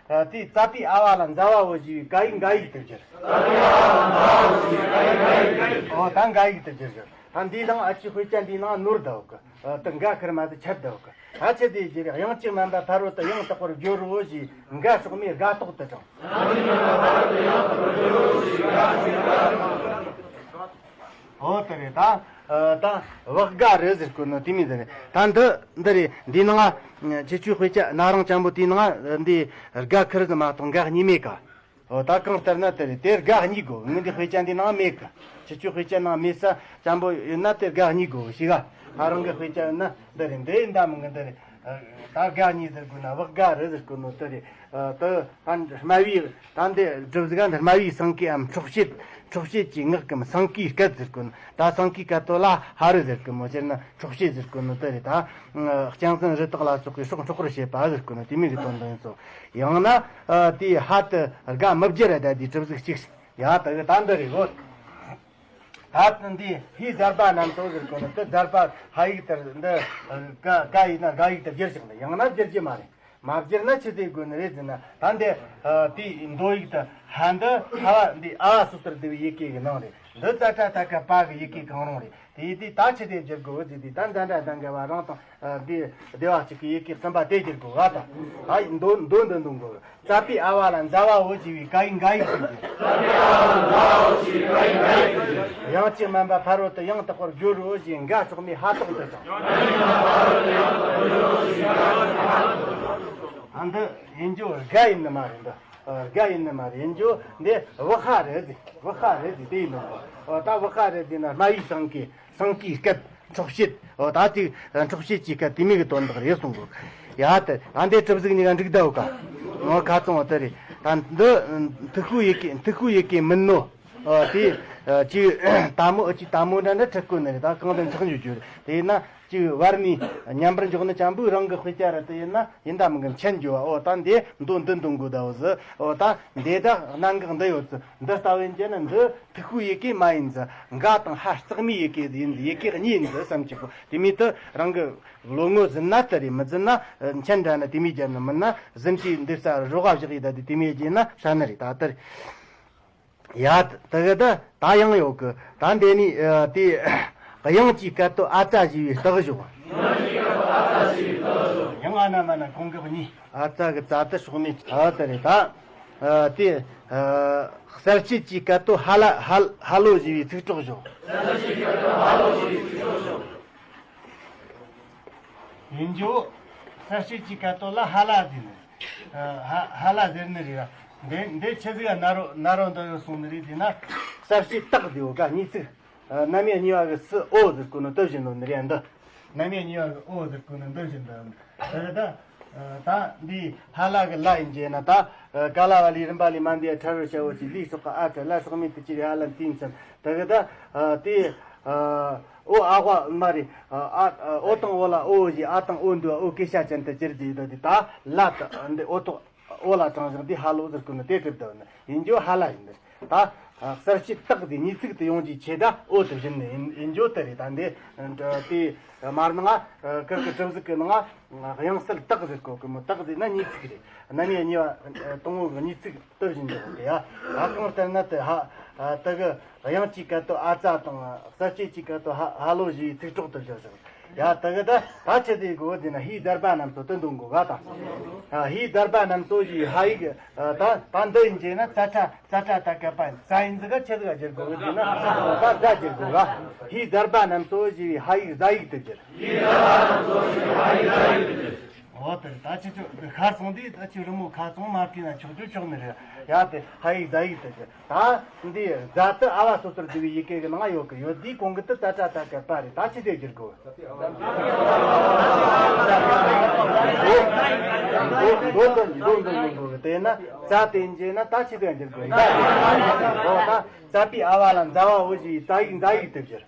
དེའི་ཙ་པའི་ཨ་བ་ལ་མཛའ་བ་བོ་ཞེས་པའི་ཀ་ཡིག་འགའ་ཡིག་ཏུ་བསྒྱུར། ཨོ་ད་འགའ་ཡིག་ཏུ་བསྒྱུར་བསྒྱུར། ད་འདིའི་ནང་ཨ་ཆི་དཔེ་ཆ་འདིའི་ནང་ནོར་ད་གི། དེ་འགའ་ཁེར་མ་དེ་ཆད་ད་གི། ད་ཆི་དེ་བསྒྱུར། དབྱངས་ཅན་མ་འབད་ཕ་རོལ་ཏུ་ཡང་དག་པར་བསྒྱུར་རོ་ཞེས་འགའ་སྲོག་མེད་དགའ་ཐོག་ཏུ་དྲངས། ཨོ་དེ་རེད། ད་ཨ་ད་བག་དགའ་རི་ཟེར་གོ་ནོ་དེ་མོ་དེ་རེད། ད་འདི་འདི་རེད། འདི་ནང་ཁྱེད་ཆོའི་དཔེ་ཆ་ན་རང་ཅན་པོ་དེའི་ནང་འདི་དགའ་ཁེར་ཟིག་མ་གཏོགས་འགའ་གཉིས་མེད་ཀ་ཨོ་ད་གང་ལྟར་ན་དེ་རེད། དེ་དགའ་གཉིས་དགོས། ངའི་འདི་དཔེ་ཆ་འདི་ནང་མེད་ཀ་ཁྱེད་ཆོའི་དཔེ་ཆ་ནང་མེད་ས་ཅན་པོ་ཡོད་ན་དེ་དགའ་གཉིས་དགོས་ཤི་ག་ང་རང་གི་དཔེ་ཆ་ཡོད་ན་འདི་རེད། འདི་ཡིན་ད་མི་ངན་འདི་རེད། ད་དགའ་གཉིས་ཟེར་དགོས་ན་བག་དགའ་རི་ཟེར་དགོས་ནོ་དེ་རེད། ཨ་དེ་ད་སྨྲ་བའི་ད་འདི་སྒྲུབ་ཟིག་ག་འདི་སྨྲ་བའི་སེང་གེའམ་འཕྲོག་བྱེད། འཕྲོག་བྱེད་ཀྱི་ངག་གམ་སེང་གེའི་སྐད་ཟེར་གོ་ནོ། ད་སེང་གེའི་སྐད་དོད་ལ་ཧ་རུ་ཟེར་གི་མོ། སྤྱིར་ན་འཕྲོག་བྱེད་ཟེར་གོ་ནོ་དེ་རེད། ད་ཨ་གཅན་གཟན་རི་དྭགས་ལ་སོགས་པའི་སྲོག་འཕྲོག་པར་བྱེད་པ་ཟེར་གོ་ནོ་དེ་མོ་གི་དོན་དག་ཡིན་སོ། ཡང་ན་ཨ་དེའི་ཧ་དེ་དགའ་མི་བསྒྱུར་ར་ད་དེའི་གྲུབ་གཟུགས་གཅིག་ཡ་ད་གི་ད་འདི་རེད་གོ། ད་འདི་ཧའི་ཟར་པ་རྣམས་སོ་ཟེར་གོ་ནོ་དེ་ཟར་པ་ཧ་ཡིག་ལྟར་འདི་ཀ་ཀ་ཡིག་ན་དགའ་ཡིག་ལྟར་བསྒྱུར་བཞག་ནི། ཡང་ན་བསྒྱུར་རྒྱུ་མ་རེད། མ་བསྒྱུར་ན་ཆི་ཟིག་དགོས་ནི་རེད་ཟེར་ན། ད་འདི་ཨ་དེའི་མདོ་ཡིག་ཏུ་ཧ་འདི་ཧ་བ་འདི་ཨ་བ་སོ་སོར་བསྡུ་བའི་ཡི་གེ་གི་ནང་རེད། འདི་ཙ་ཏྲ་ཏ་ཀ་པ་གི་ཡི་གེ་གང་རུང་རེད། དེ་ཡི་དེ་ད་ཆི་ཟིག་བསྒྱུར་དགོས་ཟེར་དུས་ད་ཛ་དྲ་དར་ག་པ་རང་དང་ཨ་འདི་སྡེ་བ་གཅིག་གི་ཡི་གེ་གསུམ་པ་དེ་བསྒྱུར་དགོས་ག་ད། ད་མདོ་མདོ་འདི་འདོན་དགོས། ཙ་པའི་ཨ་བ་ལ་མཛའ་བ་བོ་ཞེས་པའི་ཀ་ཡིག་འགའ་ཡིག་ཏུ་བསྒྱུར། དབྱངས་ཅན་མ་འབད་ཕ་རོལ་ཏུ་ཡང་དག་པར་བསྒྱུར་རོ་ཞེས་འགའ་སྲོག་མེད་ཧ་ཐོག་ཏུ་དྲངས། ཨ་འདི་ཡིན་རྒྱུ་དགའ་ཡིན་ནི་མ་རེད། འདི་དགའ་ཡིན་ནི་མ་རེད། ཡིན་རྒྱུ་འདི་བག་ཧ་རི་ཟེར། བག་ཧ་རི་ཟེར་དེ་ཡིན་ནོ། ད་བག་ཧ་རི་ཟེར་ན་སྨྲ་བའི་སེང་གེ། སེང་གེའི་སྐད། འཕྲོག་བྱེད། འོ་ད་ཅིག་འཕྲོག་བྱེད་ཀྱི་སྐད་དེ་མོ་གི་དོན་དག་རེད་གསུང་གོ། ཡ་དེ་ད་འདི་གྲུབ་གཟུགས་གཉིས་ཀ་འགྲིག་ད་འོ་ཀ་ངོ་ཁ་ཚང་བ་དེ་རེད། ད་འདི་མཐུ་ཤོས་ཡི་གེ་མཐུ་ཤོས་ཡི་གེ་མིན་ནོ། འོ་དེ་ ཨ། ཅིག་དལ་མོ། ཨ། ཅིག་དལ་མོ་འདྲ་འདྲ་ཁྲིད་དགོས་ནི་རེད། ད་གང་དུ་འཆག་འཇུག་རྒྱུ་རེད། དེ་ཡིན་ན་ཅིག་བར་ནས་མཉམ་པར་འཇོག་ནི་ཅན་པོའི་རང་གི་དཔེ་ཆ་ར་དེ་ཡིན་ན་ཡིན་ད་མིན་གི་མཁྱེན་རྒྱུ་བ། ཨོ་ད་འདི་མདོ་འདི་འདོན་དགོས་ད་བ་ཟི། ཨོ་ད་འདི་ད་གནད་འགག་འདི་ཡོད་ཟི། འདི་ལྟ་བུ་ཡིན་རྒྱུ་ན་འདི་ཐིག་ཤོས་ཡི་གེ་མ་ཡིན་ཟི། འགའ་དང་ཧ་རྩེག་མའི་ཡི་གེ་ཡིན་ཟི། ཡི་གེ་གཉིས་ཡིན་ཟི་བསམ་གྱི་གོ། དེ་མིན་དུ་རང་གི་བློ་ངོ་ཟིན་ན་དེ་རེད། མི་ཟིན་ན་མཁྱེན་འདྲ་ན་དེ་མོ་རྒྱབ་ནི་མིན་ན་ཟིན་གྱི་འདི་ས་རོགས་བཞག་ཡི་ད། དེ་དེ་མོ་རྒྱབ་ན་ཧྲ་ནི་རེད། ད་དེ་རེད། ཡ། དེ་གི་ད་ད་ཡང་ཡོད་གི། ད་འདི་ནི་ཨ་དེ་དབྱངས་ཀྱི་སྐད་དོད་ཨ་ཙ་ཞེས་པའི་རྟགས་བཞག། དབྱངས་ཀྱི་སྐད་དོད་ཨ་ཙ་ཞེས་པའི་རྟགས་བཞག། ཡང་ཨ་ན་མ་ན་གོང་གི་གཉིས། ཨ་ཙ་གི་ཙ་དེ་སྲོག་མེད། ཨ་དེ་རེད་ད། ཨ་དེ་ཨ་གསལ་བྱེད་ཀྱི་སྐད་དོད་ཧ་ལ་ཧ་ཧ་ལོ་ཞེས་པའི་ཚིག་གྲོགས་བཞག། གསལ་བྱེད་ཀྱི་སྐད་དོད་ཧ་ལོ་ཞེས་པའི་ཚིག་གྲོགས་བཞག། ཡིན་རྒྱུ། གསལ་བྱེད་ཀྱི་སྐད་དོད་ལ་ཧ་ལ་ཟེར་ནི། ཨ་ཧ་ཧ་ལ་ཟེར་ནི་རེད་ར། འདི་འདི་ཆི་ཟིག་ན་རོ་ན་རོ་འདི་ཡོད་གསུངས་ནི་རེད། དེ་ན་གསལ་བྱེད་རྟགས་དེ་ཡོད་ག་གཉིས་ཚིག། ཨ་རྣམ་དབྱེ་གཉིས་པ་གི་སུ་ཨོ་ཟེར་གོ་ནོ་དེ་བཞིན་ནོ་ནི་རེད་འདི། རྣམ་དབྱེ་གཉིས་པ་གི་ཨོ་ཟེར་གོ་ནོ་འདི་བཞིན་འདི། དེ་ད་ཨ་ད་འདི་ཧ་ལ་གི་ལ་ཡིན་རྒྱུ་ན་ད་ཨ་ག་ལ་བ་ལས་རིམ་པ་ལས་མ་འདི་ཡ་ཁྲ་རོ་ཤ་བོ་ཅིག་ལས་སོགས་ཀ་ཨ་ཁྲ་ལ་སྲོག་མེད་དུ་ཅི་རེད། ཧ་ལ་དེ་ཡིན་ཙམ། དེ་གི་ད་ཨ་དེ་ཨ་ཨོ་ཨ་ཝ་མ་རེད། ཨ་ཨ་ཨོ་དང་ཨོ་ལ་ཨོ་ཞེས། ཨ་དང་ཨོ་འདུ་བ་ཨོ་སྐད་ཤ་ཅན་དུ་གྱུར་ཅེས་ཡོད་དེ། ད་ལ་ད་འདི་ཨོ་ཐོག་ཨོ་ལ་དྲངས་བཞག་འདི་ཧ་ལོ་ཟེར་གོ་ནི་དེ་གྲུབ་འདུག་ནི་ཡིན་རྒྱུ་ཧ་ལ་ཡིན་ནི། ད་གསལ་བྱེད་རྟགས་དེ་གཉིས་ཚིག་ཏུ་ཡོང་རྒྱུའི་ཆེད་ད་ཨོ་དེ་བཞིན་ནི་ཡིན་ཡིན་རྒྱུ་དེ་རེད། ད་འདི་དེ་མར་ནང་ང་ཀིར་གི་གྲུབ་གཟུགས་ཀྱི་ནང་ང་དབྱངས་གསལ་རྟགས་ཟེར་གོ་གི་མོ། རྟགས་ཟེར་ན་གཉིས་ཚིག་རེད། རྣམ་དབྱེ་གཉིས་པ་དང་པོ་གི་གཉིས་ཚིག་དེ་བཞིན་འཇོག་གི་ཡ། ད་གང་ལྟར་ན་དེ་ཧ་དེ་གི་དབྱངས་ཀྱི་སྐད་དོད་ཨ་ཙ་དང་གསལ་བྱེད་ཀྱི་སྐད་དོད་ཧ་ཧ་ལོ་ཞེས་པའི་ཚིག་གྲོགས་དེ་བཞག་བཞག། ཡ། དེ་གི་ད་ད་ཆི་ཟིག་དགོས་ཟེར་ན་ཧིའི་བརྡར་བ་རྣམས་སོ་དེ་འདོན་དགོས་ག་ད། ཨ་ཧིའི་བརྡར་བ་རྣམས་སོ་ཞེས་ཧ་ཡིག་ཨ་ད་ད་འདི་ཡིན་རྒྱུ་ན་ཙ་ཁྲ་ཙ་ཁྲ་ད་ཀ་པ་ཙ་ཡིན་ཟིག་ག་ཆི་ཟིག་ག་བསྒྱུར་དགོས་ཟེར་ན་ད་ཙ་བསྒྱུར་དགོས་ག། ཧིའི་བརྡར་བ་རྣམས་སོ་ཞེས་ཧ་ཡིག་ཟ་ཡིག་དེ་བསྒྱུར། ཨོ་དེ་ད་ཆི་ཆོ་ཁ་སང་འདི་ད་ཆི་རི་མོ་ཁ་ཚང་མ་བྲིས་ན་ཆོག་རྒྱུ་ཆོག་ནི་རེད། ཡ་དེ་ཧ་ཡིག་ཟ་ཡིག་དེ་བསྒྱུར། ད་འདི་ཛ་དེ་ཨ་བ་སོ་སོར་བསྡུ་བའི་ཡི་གེ་གི་ནང་ཡོད་གི་ཡོད། དེའི་གོང་གི་དེ་ཙ་ཁྲ་ད་ཀ་པ་རེད། ད་ཆི་ཟིག་བསྒྱུར་དགོས། འོ་འོ་འདོན་འདོན་འདོན་འདོན་དགོས་གི། དེ་ན་ཙ་དེ་འཇལ་ན་ད་ཆི་ཟིག་བསྒྱུར་དགོས། ད་འོ་ད་ཙ་པའི་ཨ་བ་ལ་ཛ་བ་འོ་ཞེས་ཙ་ཡིག་ཛ་ཡིག་དེ་བསྒྱུར།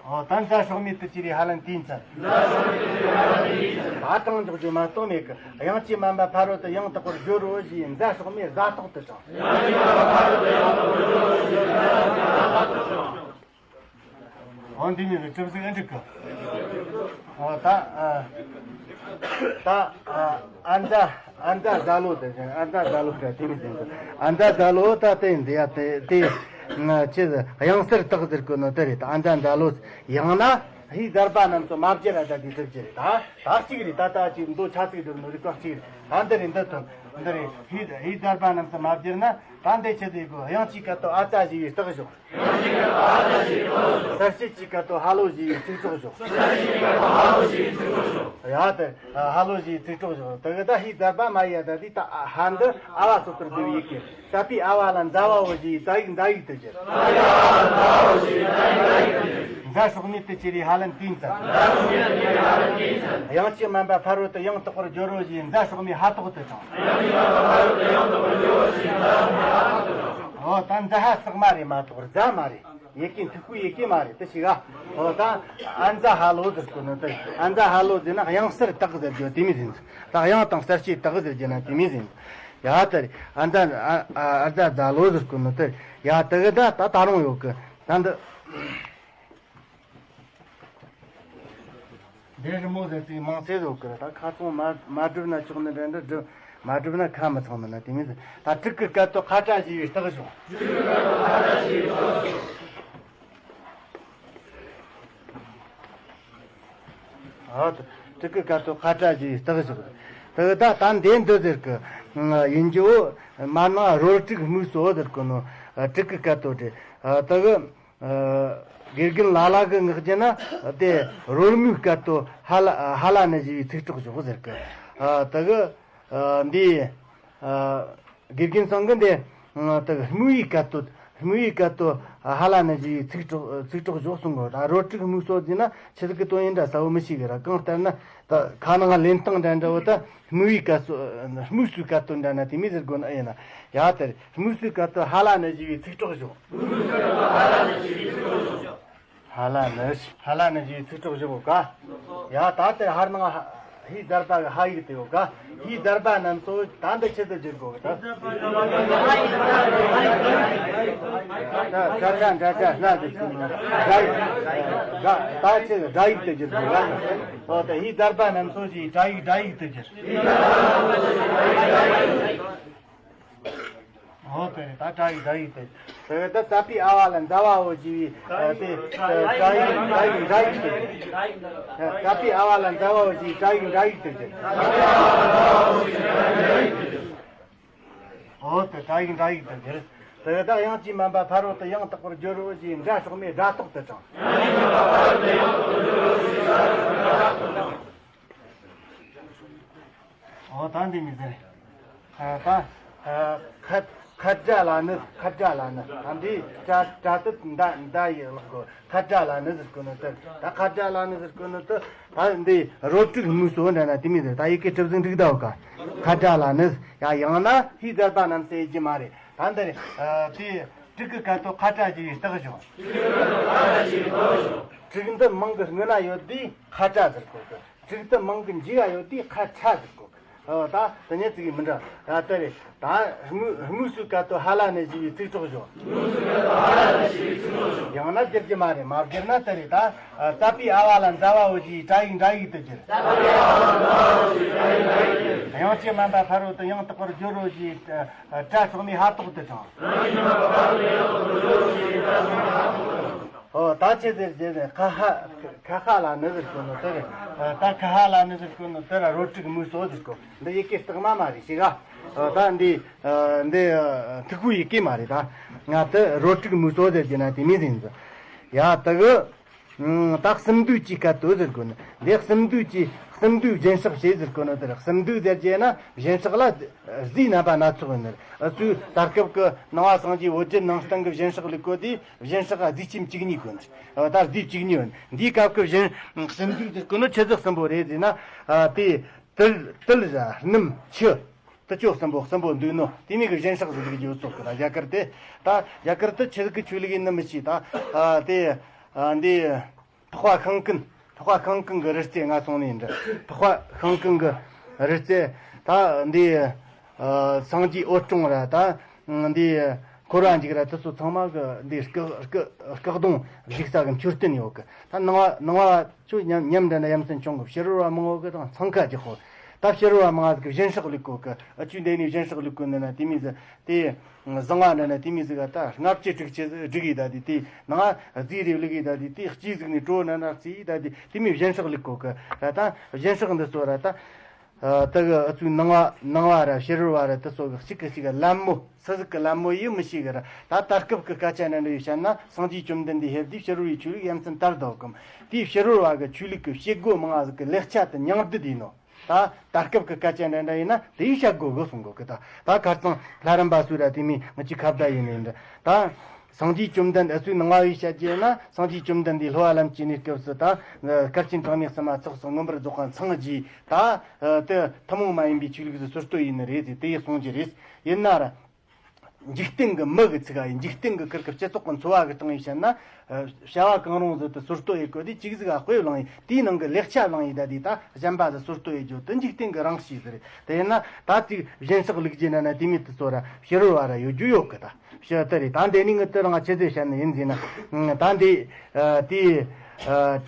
ཨོ་ད་ཛ་སྲོག་མེད་དུ་གྱུར་པའི་ཧ་ལན་དེ་ཡིན་ཙང་། ད་དྲང་འཇོག་རྒྱུ་མ་གཏོགས་མེད་ཀི། དབྱངས་ཀྱི་མན་པ་ཕ་རོལ་ཏུ་ཡང་དག་པར་སྦྱོར་རོ་ཞེས་ཛ་སྲོག་མེད་ཛ་ཐོག་ཏུ་དྲངས། འོ་འདི་མིན་གི་གྲུབ་ཟིག་ཨ་འགྲིག་གི། ཨོ་ད་ཨ་ད་ཨ་ཨ་ཛ་ཨ་ཛ་ཛ་ལོ་དེ་བཞིན། ཨ་ཛ་ཛ་ལོ་ག་དེ་མི་ཟིན་གི། ཨ་ཛ་ཛ་ལོ་ད་དེ་འདི་ཡ་དེ་དེ་ང་ཆི་ཟིག་དབྱངས་གསལ་རྟགས་ཟེར་གོ་ནོ་དེ་རེད། ད་ཨ་ཛ་ཛ་ལོ། ཡང་ན་ཧིའི་བརྡར་བ་རྣམས་སོ་མ་བསྒྱུར་ར་ད་དེ་གྲུབ་ཀྱི་རེད། ད་ད་གཅིག་རེད། ད་ད་ཅིག་མདོ་ཆ་ཚིག་སྒྲུབ་ནོ་རིགས་པ་གཅིག་རེད། ད་འདི་རེད། འདི་ཐོན་འདི་རེད། ཧིའི་ཧིའི་བརྡར་བ་རྣམས་སོ་མ་བསྒྱུར་ན་ད་འདི་ཆི་ཟིག་གོ། དབྱངས་ཀྱི་སྐད་དོད་ཨ་ཙ་ཞེས་པའི་རྟགས་བཞག། གསལ་བྱེད་ཀྱི་སྐད་དོད་ཧ་ལོ་ཞེས་པའི་ཚིག་གྲོགས་བཞག། ཡ་དེ་ཧ་ལོ་ཞེས་པའི་ཚིག་གྲོགས་བཞག། དེ་གི་ད་ཧིའི་བརྡར་བ་མ་ཡ་ད་དེ་ད་ཧ་འདི་ཨ་བ་སོ་སོར་བསྡུ་བའི་ཡི་གེ། ཙ་པའི་ཨ་བ་ལ་ཛ་བ་འོ་ཞེས་ཛ་ཡིག་ཛ་ཡིག་དེ་བསྒྱུར། ཛ་སྲོག་མེད་དུ་གྱུར་པའི་ཧ་ལན་དེ་ཡིན་ཙང་། དབྱངས་ཀྱི་མན་པ་ཕ་རོལ་ཏུ་ཡང་དག་པར་སྦྱོར་རོ་ཞེས་ཛ་སྲོག་མེད་ཧ་ཐོག་ཏུ་དྲངས། ཨོ་ད་ཛ་ཧ་སྲོག་མ་རེད་མ་གཏོགས་ཛ་མ་རེད། ཡི་གེ་འཐུས་ཤོར་ཡི་གེ་མ་རེད། དེ་ཞིག་ཨ། ཨོ་ད་ཨ་ཛ་ཧ་ལོ་ཟེར་གོ་ནོ་དེ། ཨ་ཛ་ཧ་ལོ་ཟེར་ན་དབྱངས་གསལ་རྟགས་ཟེར་རྒྱུ་དེ་མོ་ཟིག་ཡིན། ད་དབྱངས་དང་གསལ་བྱེད་རྟགས་ཟེར་རྒྱུ་ན་དེ་མོ་ཟིག་ཡིན། ཡ་དེ་རེད། ཨ་ཛ་ཨ་ཨ་ཛ་ཛ་ལོ་ཟེར་གོ་ནོ་དེ། ཡ་དེ་གི་ད་ད་ད་རུང་ཡོད་གི། ད་འདི་འདི་རི་མོ་ཟེར་ཚིག་མང་ཚེ་ཟོ་གི་རེད། ད་ཁ་ཚོང་མ་མ་བསྒྲུབས་ན་ཆོག་ནི་འདྲ་འདྲ། བསྒྲུབས་མ་བསྒྲུབས་ན་ཁ་མི་ཚང་ནི་ན་དེ་མོ་ཟིག། ད་དྲུག་གི་སྐད་དོད་ཁ་ཏྲ་ཞེས་པའི་རྟགས་བཞག། ཨ་ད་དྲུག་གི་སྐད་དོད་ཁ་ཏྲ་ཞེས་པའི་རྟགས་བཞག། དེ་གི་ད་ད་འདི་འདི་ཟེར་གི། ཡིན་རྒྱུ་བོ་མ་ན་རོལ་དྲུག་སྨུག་སོ་ཟེར་གི་ནོ། དྲུག་གི་སྐད་དོད་རེད། དེ་གི་དགེ་རྒན་ལ་ལ་གི་ངག་རྒྱུ་ན་དེ་རོལ་མོའི་སྐད་དོད་ཧ་ལ་ཧ་ལ་ནི་ཞེས་པའི་ཚིག་གྲོགས་བཞག་ཟེར་གི། དེ་གི་འདི་དགེ་རྒན་ཚང་གི་འདི་དེ་གི་སྨུག་པའི་སྐད་དོད། དམིགས་པའི་སྐད་དོད་ཧ་ལ་ནི་ཞེས་པའི་ཚིག་གྲོགས་ཚིག་གྲོགས་ཞོག་གསུང་གོ། ད་རོ་དྲུག་དམིགས་སོ་ཟེར་ན་ཆི་ཟིག་གི་དོན་ཡིན་འདྲ་གསལ་བོ་མི་ཤེས་གི་ར། གང་ལྟར་ན་ད་ཁ་ནང་ལེན་སྟངས་འདྲ་འདྲ་བོ་ད་དམིགས་པའི་སྐད་སོ་དམིགས་སུའི་སྐད་དོད་འདྲ་ན་དེ་མོ་ཟེར་དགོས་ན་ཨེ་ཡིན་ན། ཡ་དེར་དམིགས་སུའི་སྐད་དོད་ཧ་ལ་ནི་ཞེས་པའི་ཚིག་གྲོགས་ཞོག་ཧ་ལ་ནི་ཧ་ལ་ནི་ཞེས་པའི་ཚིག་གྲོགས་ཞོག་ག། ཡ་ད་དེར་ཧར་ནང་ཧ་ཧི་ཛར་བ་གི་ཧ་ཡིག་དེ་ཡོད་ག། ཧི་ཛར་བ་རྣམས་སོ་ད་འདི་ཆི་ཟིག་བསྒྱུར་དགོས་གི་ད། ད་ད་ད་ད་ད་ལ་དེ་ཀུན་ནོ་སྒྲ་ཡིག་ག། ད་ཆི་ཟིག་སྒྲ་ཡིག་དེ་བསྒྱུར་དགོས་ག། ཨོ་ད་ཧི་ཛར་བ་རྣམས་སོ་ཞེས་སྒྲ་ཡིག་སྒྲ་ཡིག་དེ་བསྒྱུར། ཨོ་དེ་རེད། ད་སྒྲ་ཡིག་སྒྲ་ཡིག་དེ། དེ་ད་ཙ་པི་ཨ་བ་ལ་ཛ་བ་འོ་ཞེས་པའི་དེ་སྒྲ་ཡིག་སྒྲ་ཡིག་སྒྲ་ཡིག་སྒྲ་ཡིག་དེ། ཙ་པི་ཨ་བ་ལ་ཛ་བ་འོ་ཞེས་སྒྲ་ཡིག་སྒྲ་ཡིག་དེ་བསྒྱུར། ཨོ་དེ་སྒྲ་ཡིག་སྒྲ་ཡིག་དེ་བསྒྱུར། དེ་ད་དབྱངས་ཀྱིས་དམན་པ་ཕ་རོལ་ཏུ་ཡང་དག་པར་སྦྱོར་རོ་ཞེས་སྒྲ་སྲོག་མེད་སྒྲ་རྟག་ཏུ་དྲངས། ཨོ་ད་འདི་མི་ཟེར། ཨ་ད་ཨ་ཁ་ཁ་སྒྲ་ལ་ནི་ཁ་སྒྲ་ལ་ནི་ཨ་འདི་སྒྲ་སྒྲ་དེ་མདའ་མདའ་ཡི་ལག་གོ། ཁ་སྒྲ་ལ་ནི་ཟེར་གོ་ནི་དེར་ད་ཁ་སྒྲ་ལ་ནི་ཟེར་གོ་ནི་དེ་ད་འདི་རོ་དྲུག་དམིགས་སོ་འདྲ་ན་དེ་མི་ཟེར། ད་ཡི་གེ་གྲུབ་ཟིན་འགྲིག་ད་འོ་ག། ཁ་སྒྲ་ལ་ནི་ཡ་ཡང་ན་ཧི་ཛར་བ་རྣམས་ཟེར་གྱི་མ་རེད། ད་འདི་རེད། ཨ་དེ་དྲུག་གི་སྐད་དོད་ཁ་སྒྲ་ཞེས་པའི་རྟགས་བྱུང་། དྲུག་འདི་མིང་གི་སྔོན་ན་ཡོད་དུས་ཁ་སྒྲ་ཟེར་གོ་གི། དྲུག་འདི་མིང་གི་མཇུག་ལ་ཡོད་དུས་ཁ་སྒྲ་ཟེར་གོ་གི། ཨོ་ད་དེ་ནས་ཙི་གི་མི་འདྲ་ཡ་དེ་རེད། ད་དམིགས་དམིགས་སུའི་སྐད་དོད་ཧ་ལ་ནི་ཞེས་པའི་ཚིག་གྲོགས་བྱུང་། ཡང་ན་བསྒྱུར་གྱི་མ་རེད། མ་བསྒྱུར་ན་དེ་རེད། ད་ཙ་པི་ཨ་བ་ལ་ཛ་བ་འོ་ཞེས་སྒྲ་ཡིག་སྒྲ་ཡིག་ཏུ་བསྒྱུར། དབྱངས་ཀྱིས་དམན་པ་ཕ་རོལ་ཏུ་ཡང་དག་པར་སྦྱོར་རོ་ཞེས་སྒྲ་སྲོག་མེད་ཧ་རྟག་ཏུ་དྲངས། ཨོ་ད་ཆི་ཟེར་ཟེར་ནས་ཁ་ཧ་ཁ་ཧ་ལ་ནི་ཟེར་གོ་ནོ་དེ་རེད། ད་ཁ་ཧ་ལ་ནི་ཟེར་གོ་ནོ་དེ་ར་རོ་དྲུག་དམིགས་སོ་ཟེར་གོ། འདི་ཡི་གེ་རྟགས་མ་མ་རེད་ཤི་ག། ད་འདི་འདི་ཐིག་པོའི་ཡི་གེ་མ་རེད། ད་ང་དེ་རོ་དྲུག་དམིགས་སོ་ཟེར་གྱི་ན་དེ་མི་ཟིན་ཟེར། ཡ་དེ་གི་ད་གསུམ་བསྡུས་ཀྱི་སྐད་དོད་ཟེར་གོ་ནི། འདི་གསུམ་བསྡུས་ཀྱི་གསུམ་བསྡུས་སྦྱིན་སྲེག་བྱེད་ཟེར་གོ་ནི་དེར་གསུམ་བསྡུས་ཟེར་གྱི་ན་སྦྱིན་སྲེག་ལ་རྫས་རྣམ་པ་སྣ་ཚོགས་ཡོད་ནི། ཨུ་ཚུགས་ད་སྐབས་ཀྱི་ནང་བ་སངས་རྒྱས་འོད་བརྒྱའི་ནང་སྟེང་གི་སྦྱིན་སྲེག་ལུགས་གོ་དེ་སྦྱིན་སྲེག་རྫས་ཁྱིམ་བཅུ་གཉིས་གོ་ནི། ད་རྫས་བཅུ་གཉིས་ཡོད། འདིའི་སྐབས་ཀྱི་སྦྱིན་གསུམ་བསྡུས་ཟེར་གོ་ནི་ཆི་ཟིག་གསུམ་པོ་རེད་ཟེར་ན། དེ་དུལ་དུལ་ར་སྣུམ་ཆུ། དེ་ཆོ་གསུམ་པོ་གསུམ་པོ་འདུས་ནོ་དེ་མིན་གྱི་སྦྱིན་སྲེག་ཟིག་ལུགས་ཡོད་སོགས་ཀྱི་ད་རྒྱ་གར་དེ། ད་རྒྱ་གར་དེ་ཆི་ཟིག་གི་ཆོས་ལུགས་ཡིན་ནི་མི་ཤེས། ད་དེ་འདི་འཕགས་པ་ཤིང་ཀུན། འཕགས་པ་ཤིང་ཀུན་གྱི་རི་རྩེ་ང་སོང་ནས་འདྲ། འཕགས་པ་ཤིང་ཀུན་གྱི་རི་རྩེ། ད་འདི་སངས་རྒྱས་འོད་སྲུང་ར་ད་འདི་འཁོར་བ་འཇིག་ར་དེ་ཚོ་ཚང་མ་གི་འདི་སྐུ་སྐུ་སྐུ་གདུང་བཞུགས་ས་གི་མཆོད་རྟེན་ཡོད་གི། ད་ནང་བ་ནང་བ་ཆོས་ཉམས་ཉམས་འདྲ་ན་ཡ་མཚན་ཆུང་གི། ཕྱི་རོལ་བ་མང་བོ་གི་དང་འཚང་ཁ་རྒྱག་གོ། ད་ཕྱི་རོལ་བ་མང་བ་གི་སྦྱིན་སྲེག་ལུགས་གོ་གི། ཨ་ཆོས་འདི་ནས་སྦྱིན་སྲེག་ལུགས་གོ་འདི་ན་དེ་མིན་ཟེར་དེ། བཟང་བ་འདྲ་ན་དེ་མིན་ཟིག་ག། ད་ལྔ་བཅུ་དྲུག་ཅུ་སྒྲིག་ཡིས་ད་དེ་དེ་ནང་རྫས་རེ་བླུགས་ཡིས་ད་དེ་དེ་ལྕེ་ཟིག་ནས་བྲོ་ན་ན་རྩི་ཡིས་ད་དེ་དེ་མིན་སྦྱིན་སྲེག་ལུགས་གོ་གི་ར། ད་སྦྱིན་སྲེག་འདི་ཚོ་ར་ད་ད་གི་ཨ་ཚུགས་ནང་བ་ནང་བ་ར་ཕྱི་རོལ་བ་ར་དེ་ཚོ་གི་གཅིག་གི་གཅིག་གི་ལད་མོ་སུ་ཟིག་གི་ལད་མོ་ཡིན་མི་ཤེས་གི་ར། ད་ད་སྐབས་ཀྱི་སྐད་ཆ་འདྲ་འདྲ་ཡིས་བཤད་ན་སངས་རྒྱས་བཅོམ་ལྡན་འདས་ཕེབས་དུས་ཕྱི་རོལ་བའི་ཆོས་ལུགས་ཡ་མཚན་དར་དོ་གམ། དེའི་ཕྱི་རོལ་བ་གི་ཆོས་ལུགས་ཀྱི་བྱེད་སྒོ་མང་ང་ཟིག་གི་ལེགས་ཆ་དེ་མྱང་བསྡད་ཡིན་ནོ། ད་ད་སྐབས་ཀྱི་སྐད་ཆ་འདྲ་འདྲ་ཡིན་ན་དེ་ཡིས་བཤད་དགོས་གི་གསུང་གོ་གི། ད་ད་ཁར་ཚང་ལྷ་རམས་པ་སུ་ར་དེ་མིན་ང་ཅི་ཁ་བརྡ་ཡིན་ནི་འདྲ། ད་སངས་རྒྱས་བཅོམ་ལྡན་འདས་སུའི་ནང་བ་ཡིས་བཤད་རྒྱུ་ཡིན་ན་སངས་རྒྱས་བཅོམ་ལྡན་འདས་སློབ་པ་ལམ་གྱི་གནས་སྐབས་སུ་ད་སྐལ་ཆེན་གྲངས་མེད་གསུམ་མ་ཚོགས་སུ་མངོན་པར་རྫོགས་པ་ཚང་རྒྱས་ད་དེ་ཐུན་མོང་མ་ཡིན་པའི་ཆོས་ལུགས་སུ་སྲོལ་གཏོད་ཡིན་ནི་རེད་ཟེར་དེ་ཡིས་གསུང་རྒྱུ་རེད། ཡིན་ན་ར། འཇིག་རྟེན་གྱི་མི་གི་ཚིག་ཨ་ཡིན། འཇིག་རྟེན་གྱི་ཁུར་གི་སྤྱི་ཚོགས་ཀྱི་འཚོ་བ་གི་སྟེང་ཡིས་བཤད་ན། བྱ་བ་གང་རུང་ཟིག་ཏུ་སྲོལ་གཏོད་ཡེད་གོ་དེ་གཅིག་ཟིག་ཨ་དཔེ་བླངས་ཡིན། དེའི་ནང་གི་ལེགས་ཆ་བླངས་ཡིན་ད་དེ་ད་གཞན་པ་ཟིག་སྲོལ་གཏོད་ཡེད་རྒྱུ་དེ་འཇིག་རྟེན་གྱི་རང་གཤིས་ཟིག་རེད། དེ་ཡིན་ན་ད་ཅིག་སྦྱིན་སྲེག་ལུགས་རྒྱུ་ན་ན་དེ་མིན་དུ་ཚོ་ར་ཕྱི་རོལ་བ་ར་ཡོད་རྒྱུ་ཡོད་གི་ད་ཕྱི་དེ་རེད། ད་འདི་ནི་ངི་དེ་རང་ཆི་ཟེར་བཤད་ནི་ཡིན་ཟེར་ན། ད་འདི་དེ་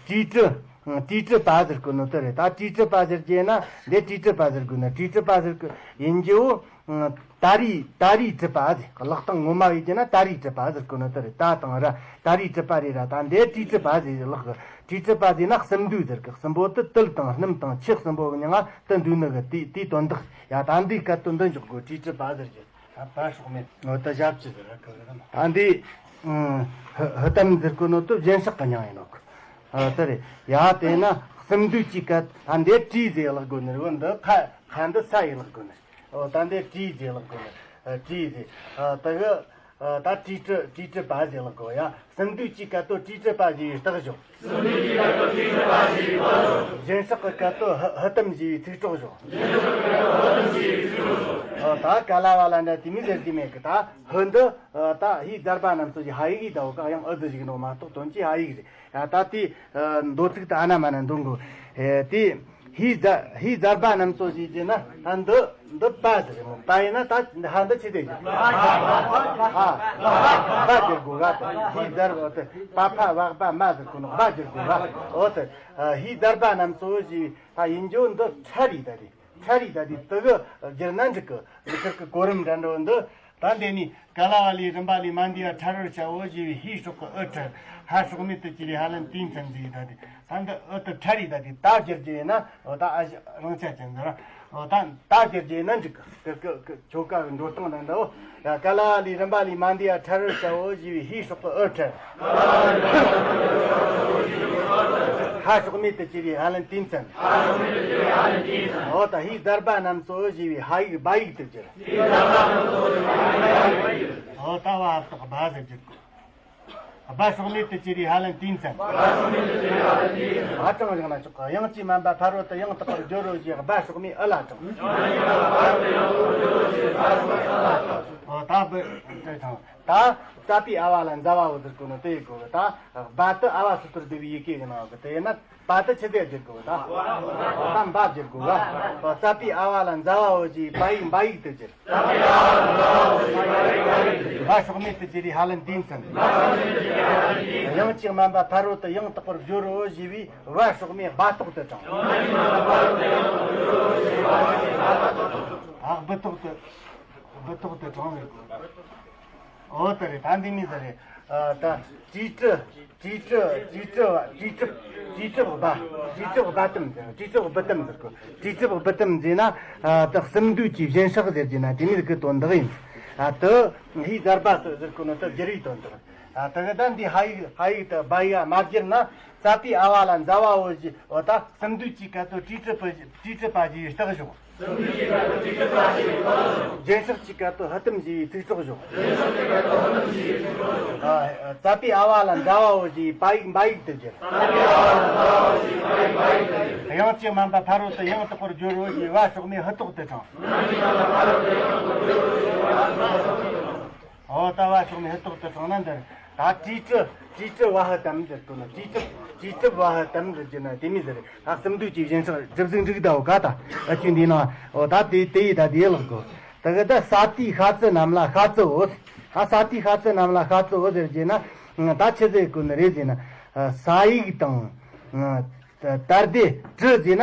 དྲི་དྲི་དྲི་དྲི་པ་ཟེར་གོ་ནོ་དེ་རེད། ད་དྲི་དྲི་པ་ཟེར་རྒྱུ་ན་འདི་དྲི་དྲི་པ་ཟེར་གོ་ནོ་དྲི་དྲི་པ་ཟེར་གི་ཡིན་རྒྱུ། ད་རེས་ད་རེས་དྲི་པ་ཟེར། ཀློག་སྟངས་ངོ་མ་བྱས་ན་ད་རེས་དྲི་པ་ཟེར་གོ་ནི་དེ་རེད། ད་དང་ར་ད་རེས་དྲི་པ་རེད་ར། ད་འདི་དྲིས་དྲི་པ་ཟེར་ལགས་ཀྱི། དྲིས་དྲི་པ་ཟེར་ན་གསུམ་འདུས་ཟེར་གི། གསུམ་པོ་དེ་དུལ་དང་སྣུམ་དང་ཆུ་གསུམ་པོ་གི་མྱིང་ང་དེ་འདུས་ནི་གི་དེ་དེའི་དོན་དག་ཡ། ད་འདིའི་སྐད་དོད་འདི་འཇོག་དགོས། དྲིས་དྲི་པ་ཟེར་གི། ད་པ་སྲོག་མེད། འོ་ད་ཞབས་ཀྱི་ཟེར་གི་རེད། ད་འདི་ཧུ་ཧུ་ཏམ་ཟེར་གོ་ནོ་དེ་སྦྱིན་སྲེག་གི་མྱིང་ཡིན་ནོ་གི། ཨ་དེ་རེད། ཡ་དེ་ན་གསུམ་འདུས་ཀྱི་སྐད། ད་འདི་དྲིས་ཟེར་ལགས་དགོས་ནི་རེད། འོ་འདི་ཁ་ཁ་འདི་ས་ཡིན་ལགས་དགོས་ནི་རེད། ཨོ་ད་འདི་དྲིས་ཟེར་ལགས་དགོས་ནི། ཨ་དྲིས་ཟེར། ཨ་ད་གི་ ད་ཊཱིཀྲི་ཊཱིཀྲི་པ་ཞེས་ལབ་དགོས་ཡ། སུམ་འདུས་ཀྱི་སྐད་དོད་ཊཱིཀྲི་པ་ཞེས་པའི་རྟགས་ཞོག་སུམ་འདུས་ཀྱི་སྐད་དོད་ཊཱིཀྲི་པ་ཞེས་པའི་རྟགས་ཞོག་བཞེངས་གྲགས་ཀྱི་སྐད་དོད་ཧ་ཧ་ཏམ་ཞེས་པའི་ཚིག་གྲོགས་ཞོག་བཞེངས་གྲགས་ཀྱི་སྐད་དོད་ཧ་ཏམ་ཞེས་པའི་ཚིག་གྲོགས་ཞོག་ད་ག་ལ་བ་ལ་འདྲ་དེ་མི་ཟེར་གྱི་མེད་གི། ད་ཧུ་འདི་ད་ཧིའི་ཛར་བ་རྣམས་སོ་ཞེས་ཧ་ཡིག་ཡིན་ད། འོ་ག་ཡང་ཨུ་ཟི་ཞིག་ནོ་མ་གཏོགས་དོན་གྱི་ཧ་ཡིག་རེད་ཡ། ད་དེ་མདོ་ཚིག་ཏུ་ཨ་ན་མ་ན་འདོན་དགོས། དེ་ཧིའི་ཛ་ཧིའི་ཛར་བ་རྣམས་སོ་ཞེས་བྱས་ན། ད་འདི་འདི་པ་ཟེར་རེད་མོ། པ་ཡིན་ན་ད་ཧ་འདི་ཆི་ཟེར་རྒྱུ། ཧ་པ་བསྒྱུར་དགོས་ག། ད་ཧིའི་ཛར་བ་དེ་པ་ཕ་བ་བ་མ་ཟེར་གོ་ནོ་པ་བསྒྱུར་དགོས་ག། འོ་དེ་ཧིའི་ཛར་བ་རྣམས་སོ་ཞེས་པའི་ད་ཡིན་རྒྱུ་འདི་ཁྲ་རེད་ད་རེད། ཁྲ་རེད་ད་དེ་དེ་གི་བསྒྱུར་ན་འགྲིག་གི། འདི་ཁིར་གི་གོ་རིམ་འདྲ་འགྲོ་འདི། ད་འདི་ནི་ག་ལ་བ་ལས་རིམ་པ་ལས་མ་འདས་པ་ཁྲ་རོར་བྱའོ་ཞེས་པའི་ཧིའི་སྲོག་གི་ཨུ་ཁྲ། ཧ་སྲོག་མེད་དུ་གྱུར་པའི་ཧ་ལན་ཏིའི་མཚན་ཟེར་ད་དེ། ད་འདི་ཨུ་དེ་ཁྲ་རེད་ད་དེ་ད་བསྒྱུར་རྒྱུ་ཡིན་ན། འོ་ད་ཨ་ཞེ་རང་ཆ་ཅན་འདི་ར། འོ་ད་ད་བསྒྱུར་རྒྱུ་ཡིན་ན་འགྲིག་གི། ཁིར་གི་ཁིར་གི་ཆོ་ག་གི་འགྲོ་སྟངས་འདྲ་འདྲ་བོ། ཡ། ག་ལ་བ་ལས་རིམ་པ་ལས་མ་འདས་པ་ཁྲ་རོར་བྱའོ་ཞེས་པའི་ཧིའི་སྲོག་གི་ཨུ་ཁྲ། ཧ་སྲོག་མེད་དུ་གྱུར་པའི་ཧ་ལན་ཏིའི་མཚན། འོ་ད་ཧིའི་ཛར་བ་རྣམས་སོ་ཞེས་པའི་ཧ་ཡིག་བ་ཡིག་ཏུ་བསྒྱུར། འོ་ད་བ་ཧ་བཏགས་བ་ཟེར་རྒྱུ། བ་སྲོག་མེད་དུ་གྱུར་པའི་ཧ་ལན་ཏིའི་མཚན། ཧ་དྲངས་བཞག་ན་ཆོག་གི། དབྱངས་ཀྱིས་དམན་པ་ཕ་རོལ་ཏུ་ཡང་དག་པར་སྦྱོར་རོ་ཞེས་བ་སྲོག་མེད་ཨུ་ལ་དྲངས། འོ་ད་བུ་དྲངས། ད་ཙ་པའི་ཨ་བ་ལ་ཛ་བའོ་ཟེར་གོ་ནོ་དེ་ཡི་གོ་གི། ད་བ་དེ་ཨ་བ་སོ་སོར་བསྡུ་བའི་ཡི་གེ་ཡིན་ནོ་གི། དེ་ཡིན་ན་པ་དེ་ཆི་ཟེར་བསྒྱུར་དགོས་ད། ད་འབའ་བསྒྱུར་དགོས་ག། ཙ་པའི་ཨ་བ་ལ་ཛ་བའོ་ཞེས་པ་ཡིག་འབའ་ཡིག་ཏུ་བསྒྱུར། བ་སྲོག་མེད་དུ་གྱུར་པའི་ཧ་ལན་ཏིའི་མཚན། དབྱངས་ཀྱིས་དམན་པ་ཕ་རོལ་ཏུ་ཡང་དག་པར་སྦྱོར་རོ་ཞེས་པའི་བ་སྲོག་མེད་སྦ་ཐོག་ཏུ་དྲངས། ཨ། སྦུ་ཐོག་ཏུ། སྦུ་ཐོག་ཏུ་དྲངས་ནས། འོ་དེ་རེད། ད་འདི་ནི་དེ་རེད། ཨ། ད་ཊཱིཀྲི་ཊཱིཀྲི་ཊཱིཀྲི་བ་ཊཱིཀྲི་ཊཱིཀྲི་བ་ཊཱིཀྲི་བ་ཏམ་ཟེར། ཊཱིཀྲི་བ་བུ་ཏམ་ཟེར་གོ། ཊཱིཀྲི་བ་བུ་ཏམ་ཟེར་ན། ཨ། ད་སུམ་འདུས་ཀྱི་བཞེངས་གྲགས་ཟེར་གྱི་ན་དེ་ནི་གི་དོན་དག་ཡིན། ཨ། དེ་ཧིའི་ཛར་བ་སོ་ཟེར་གོ་ནོ་དེ་བསྒྱུར་བའི་དོན་དག། ཨ། དེ་གི་ད་འདི་ཧ་ཡིག་ཧ་ཡིག་དེ་བ་ཡིག་མ་བསྒྱུར་ན། ཙ་པའི་ཨ་བ་ལ་ཛ་བའོ་ཞེས། འོ་ད་སུམ་འདུས་ཀྱི་སྐད་དོད་ཊཱིཀྲི་པ་ཊཱིཀྲི་པ་ཞེས་པའི་རྟགས་ཞོག་སུམ་འདུས་ཀྱི་སྐད་དོད་ཊཱིཀྲི་པ་ཞེས་པའི་རྟགས་ཞོག་བཞེངས་གྲགས་ཀྱི་སྐད་དོད་ཧ་ཏམ་ཞེས་པའི་ཚིག་གྲོགས་ཞོག་ཨ། ཙ་པའི་ཨ་བ་ལ་ཛ་བའོ་ཞེས་པ་ཡིག་འབའ་ཡིག་ཏུ་བསྒྱུར། དབྱངས་ཀྱིས་དམན་པ་ཕ་རོལ་ཏུ་ཡང་དག་པར་སྦྱོར་རོ་ཞེས་བ་སྲོག་མེད་ཧུ་ཐོག་ཏུ་དྲངས། འོ་ད་བ་སྲོག་མེད་ཧུ་ཐོག་ཏུ་དྲངས་ན་འདིར། ད་ཊཱིཀྲི་ཊཱིཀྲི་བ་ཧ་ཏམ་ཟེར་གོ་ནོ། ཊཱིཀྲི་ཊཱིཀྲི་བ་ཧ་ཏམ་ཟེར་གྱི་ན་དེ་མི་ཟེར། ད་སུམ་འདུས་ཀྱི་བཞེངས་གྲགས་སྒྲུབ་གཟུགས་འགྲིག་ད། འོ་ག་ད་ཨ་ཆུ་འདི་ན། འོ་ད་དེ་དེ་ཡི་ད་དེ་ལག་གོ། ད་གི་ད་ས་ཏའི་ཤ་ཙི་རྣམས་ལ་ཤ་ཙི་འོ། ད་ས་ཏའི་ཤ་ཙི་རྣམས་ལ་ཤ་ཙི་འོ་ཟེར་གྱི་ན། ད་ཆི་ཟེར་གོ་ནི་རེད་ཟེར་ན། ས་ཡིག་དང་། ད་ཏ་སྡེ་ཏྲི་ཟེར་ན།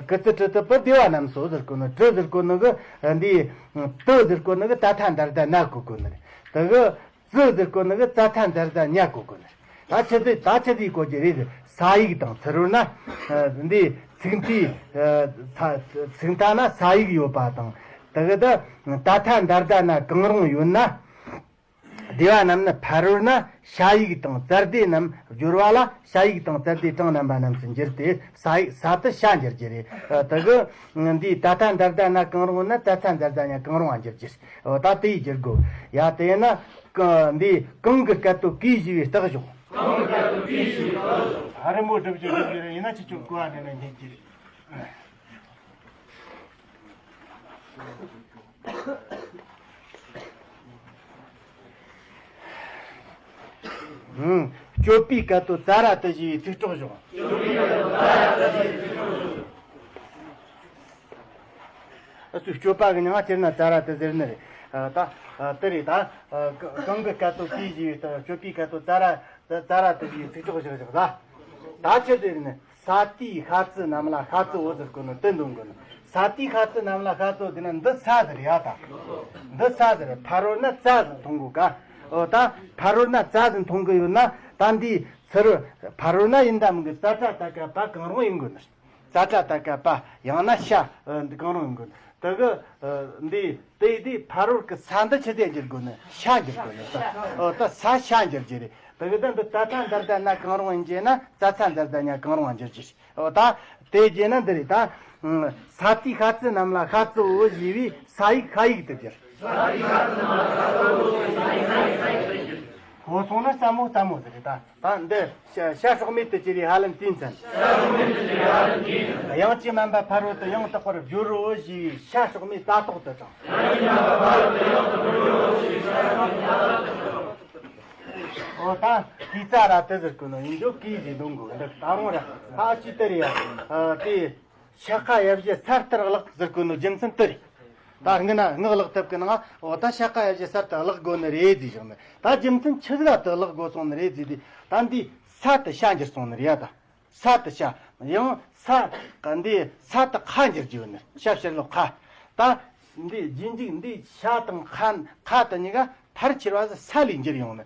ཀི་ཙི་ཏྲི་ཏི་པི་སྡེ་བ་རྣམས་སོ་ཟེར་གོ་ནི། ཏྲི་ཟེར་གོ་ནི་གི་འདི། ཏི་ཟེར་གོ་ནི་གི་ཏ་ཐ་འདར་ད་ན་གོ་གོ་ནི་རེད། ད་གི་ཙི་ཟེར་གོ་ནི་གི་ཙ་ཐ་འདར་ད་ཉ་གོ་གོ་ནི་རེད། ད་ཆི་ཟེར་ད་ཆི་ཟེར་གོ་གི་རེད་ཟེར། ས་ཡིག་དང་ཚུར་བོར་ན། འདི་ཚིག་མཐའི། ཚིག་མཐའ་ན་ས་ཡིག་ཡོད་པ་དང་། ད་གི་ད་ཏ་ཐ་འདར་ད་ན་གང་རུང་ཡོད་ན། སྡེ་བ་རྣམས་ནི་ཕ་རོལ་ན་ཤ་ཡིག་དང་ཙ་སྡེ་རྣམས་སྦྱོར་བ་ལ་ཤ་ཡིག་དང་ཙ་སྡེ་གྲངས་རྣམ་པ་རྣམས་སུ་འགྱུར་ཏེ། ས་ཡིག་ས་དུ་ཤ་འགྱུར་རྒྱུ་རེད། ད་གི་འདིའི་ཏ་ཐ་འདར་ད་ན་གང་རུང་ན་ཙ་ཐ་འདར་ད་ཉ་གང་རུང་བ་འགྱུར་རྒྱུ་རེད། ད་དེ་ཡིས་འགྱུར་དགོས། ཡ་དེ་ན་འདིའི་གང་གི་སྐད་དོད་གི་ཞེས་པའི་རྟགས་ཞོག་ཨ་རི་མོ་སྒྲུབ་རྒྱུ་སྒྲུབ་རྒྱུ་རེད། ཡིན་ན་ཅི་ཅོག་གོ་བ་ནས་ན་འགྱུར་རྒྱུ་རེད། ཨུམ། སྤྱོད་པའི་སྐད་དོད་ཙ་ར་ཏི་ཞེས་པའི་ཚིག་གྲོགས་ཞོག་ཨ་སུ་སྤྱོད་པ་གི་མྱིང་ང་སྤྱིར་ན་ཙ་ར་ཏི་ཟེར་ནི་རེད། ད་དེ་རེད། ད་གང་གི་སྐད་དོད་གི་ཞེས་པའི་སྤྱོད་པའི་སྐད་དོད་ཙ་ར་ཙ་ར་ཏི་ཞེས་པའི་ཚིག་གྲོགས་ཞོག་ཞོག་ད། ད་ཆི་ཟེར་ནི། ས་ཏའི་ཤ་ཙི་རྣམས་ལ་ཤ་ཙི་འོ་ཟེར་གོ་ནོ་དེ་འདོན་དགོས་ནི། ས་ཏའི་ཤ་ཙི་རྣམས་ལ་ཤ་ཙི་འོ་དེ་ན་འདི་ས་ཟེར་ཡ་ད། འདི་ས་ཟེར། ཕ་རོལ་ན་ཙ་ཟེར་མཐོང་དགོས་ཀ། འོ་ད་ཕ་རོལ་ན་ཙ་ཟེར་མཐོང་གི་ཡོད་ན། ད་འདི་ཚུར་ཕ་རོལ་ན་ཡིན་ད་མིན་གི་ཙ་ཏྲ་ཏ་ཀ་པ་གང་རུང་ཡིན་དགོས་ནི། ཙ་ཏྲ་ཏ་ཀ་པ་ཡང་ན་ཤ་འདི་གང་རུང་ཡིན་དགོས་ནི། ད་གི་འདི་དེ་དེ་ཕ་རོལ་གི་ས་འདི་ཆི་དེ་འགྱུར་དགོས་ནི། ཤ་འགྱུར་དགོས་ནི། ད་འོ་ད་ས་ཤ་འགྱུར་རྒྱུ་རེད། ད་གི་ད་འདི་ཙ་ཐ་འདར་ད་ན་གང་རུང་ཡིན་གྱི་ན་ཙ་ཐ་འདར་ད་ཉ་གང་རུང་བ་འགྱུར་གྱི་རེད། འོ་ད་དེ་བྱས་ན་འདི་རེད་ད། ས་ཏའི་ཤ་ཙི་རྣམས་ལ་ཤ་ཙི་འོ་ཞེས་པའི་ས་ཡིག་ཤ་ཡིག་ཏུ་བསྒྱུར། གོ་སོང་ན་སླ་མོ་སླ་མོ་ཟིག་རེད་ད། ད་འདི་ཤ་ཤ་སྲོག་མེད་དུ་གྱུར་བའི་ཧ་ལམ་དུས་མཚན། དབྱངས་ཀྱིས་དམན་པ་ཕ་རོལ་ཏུ་ཡང་དག་པར་བསྒྱུར་རོ་ཞེས་ཤ་སྲོག་མེད་རྩ་ཐོག་ཏུ་དྲངས། འོ་ད་གི་ཙ་ར་དེ་ཟེར་གོ་ནོ་ཡིན་རྒྱུ་གི་ཟེར་དོན་གོ་འདི་ད་རུང་ར་ཧ་ཅི་དེ་རེད་ཡ། དེ་ཤ་ཁ་ཡ་བཞི་ས་ལྟར་བརླག་ཟེར་གོ་ནོ་རྒྱུ་མཚན་དེ་རེད། ད་སྔ་ན་ངག་ལག་ཐབས་ཀྱི་ནང་འོ་ད་ཤ་ཁ་ཡ་བཞི་ས་ལྟར་བརླག་དགོ་ནི་རེད་ཟེར་བཞག་ནི། ད་རྒྱུ་མཚན་ཆི་ཟིག་ལ་དེ་བརླག་དགོ་སོང་ནི་རེད་ཟེར་དུས་ད་འདི་ས་དེ་ཤ་འགྱུར་སོང་ནི་རེད་ཡ། ད་ས་དེ་ཤ་ཡང་ས་འདི་ས་དེ་ཁ་འགྱུར་རྒྱུ་ནི་ཤ་ཕྱིར་ལོག་ཁ། ད་འདི་རྗེས་འཇུག་འདི་ཤ་དང་ཁ་ཁ་དེ་གཉིས་ཀ་མཐར་ཁྱེར་བ་ས་ལས་འགྱུར་ཡོང་ནི།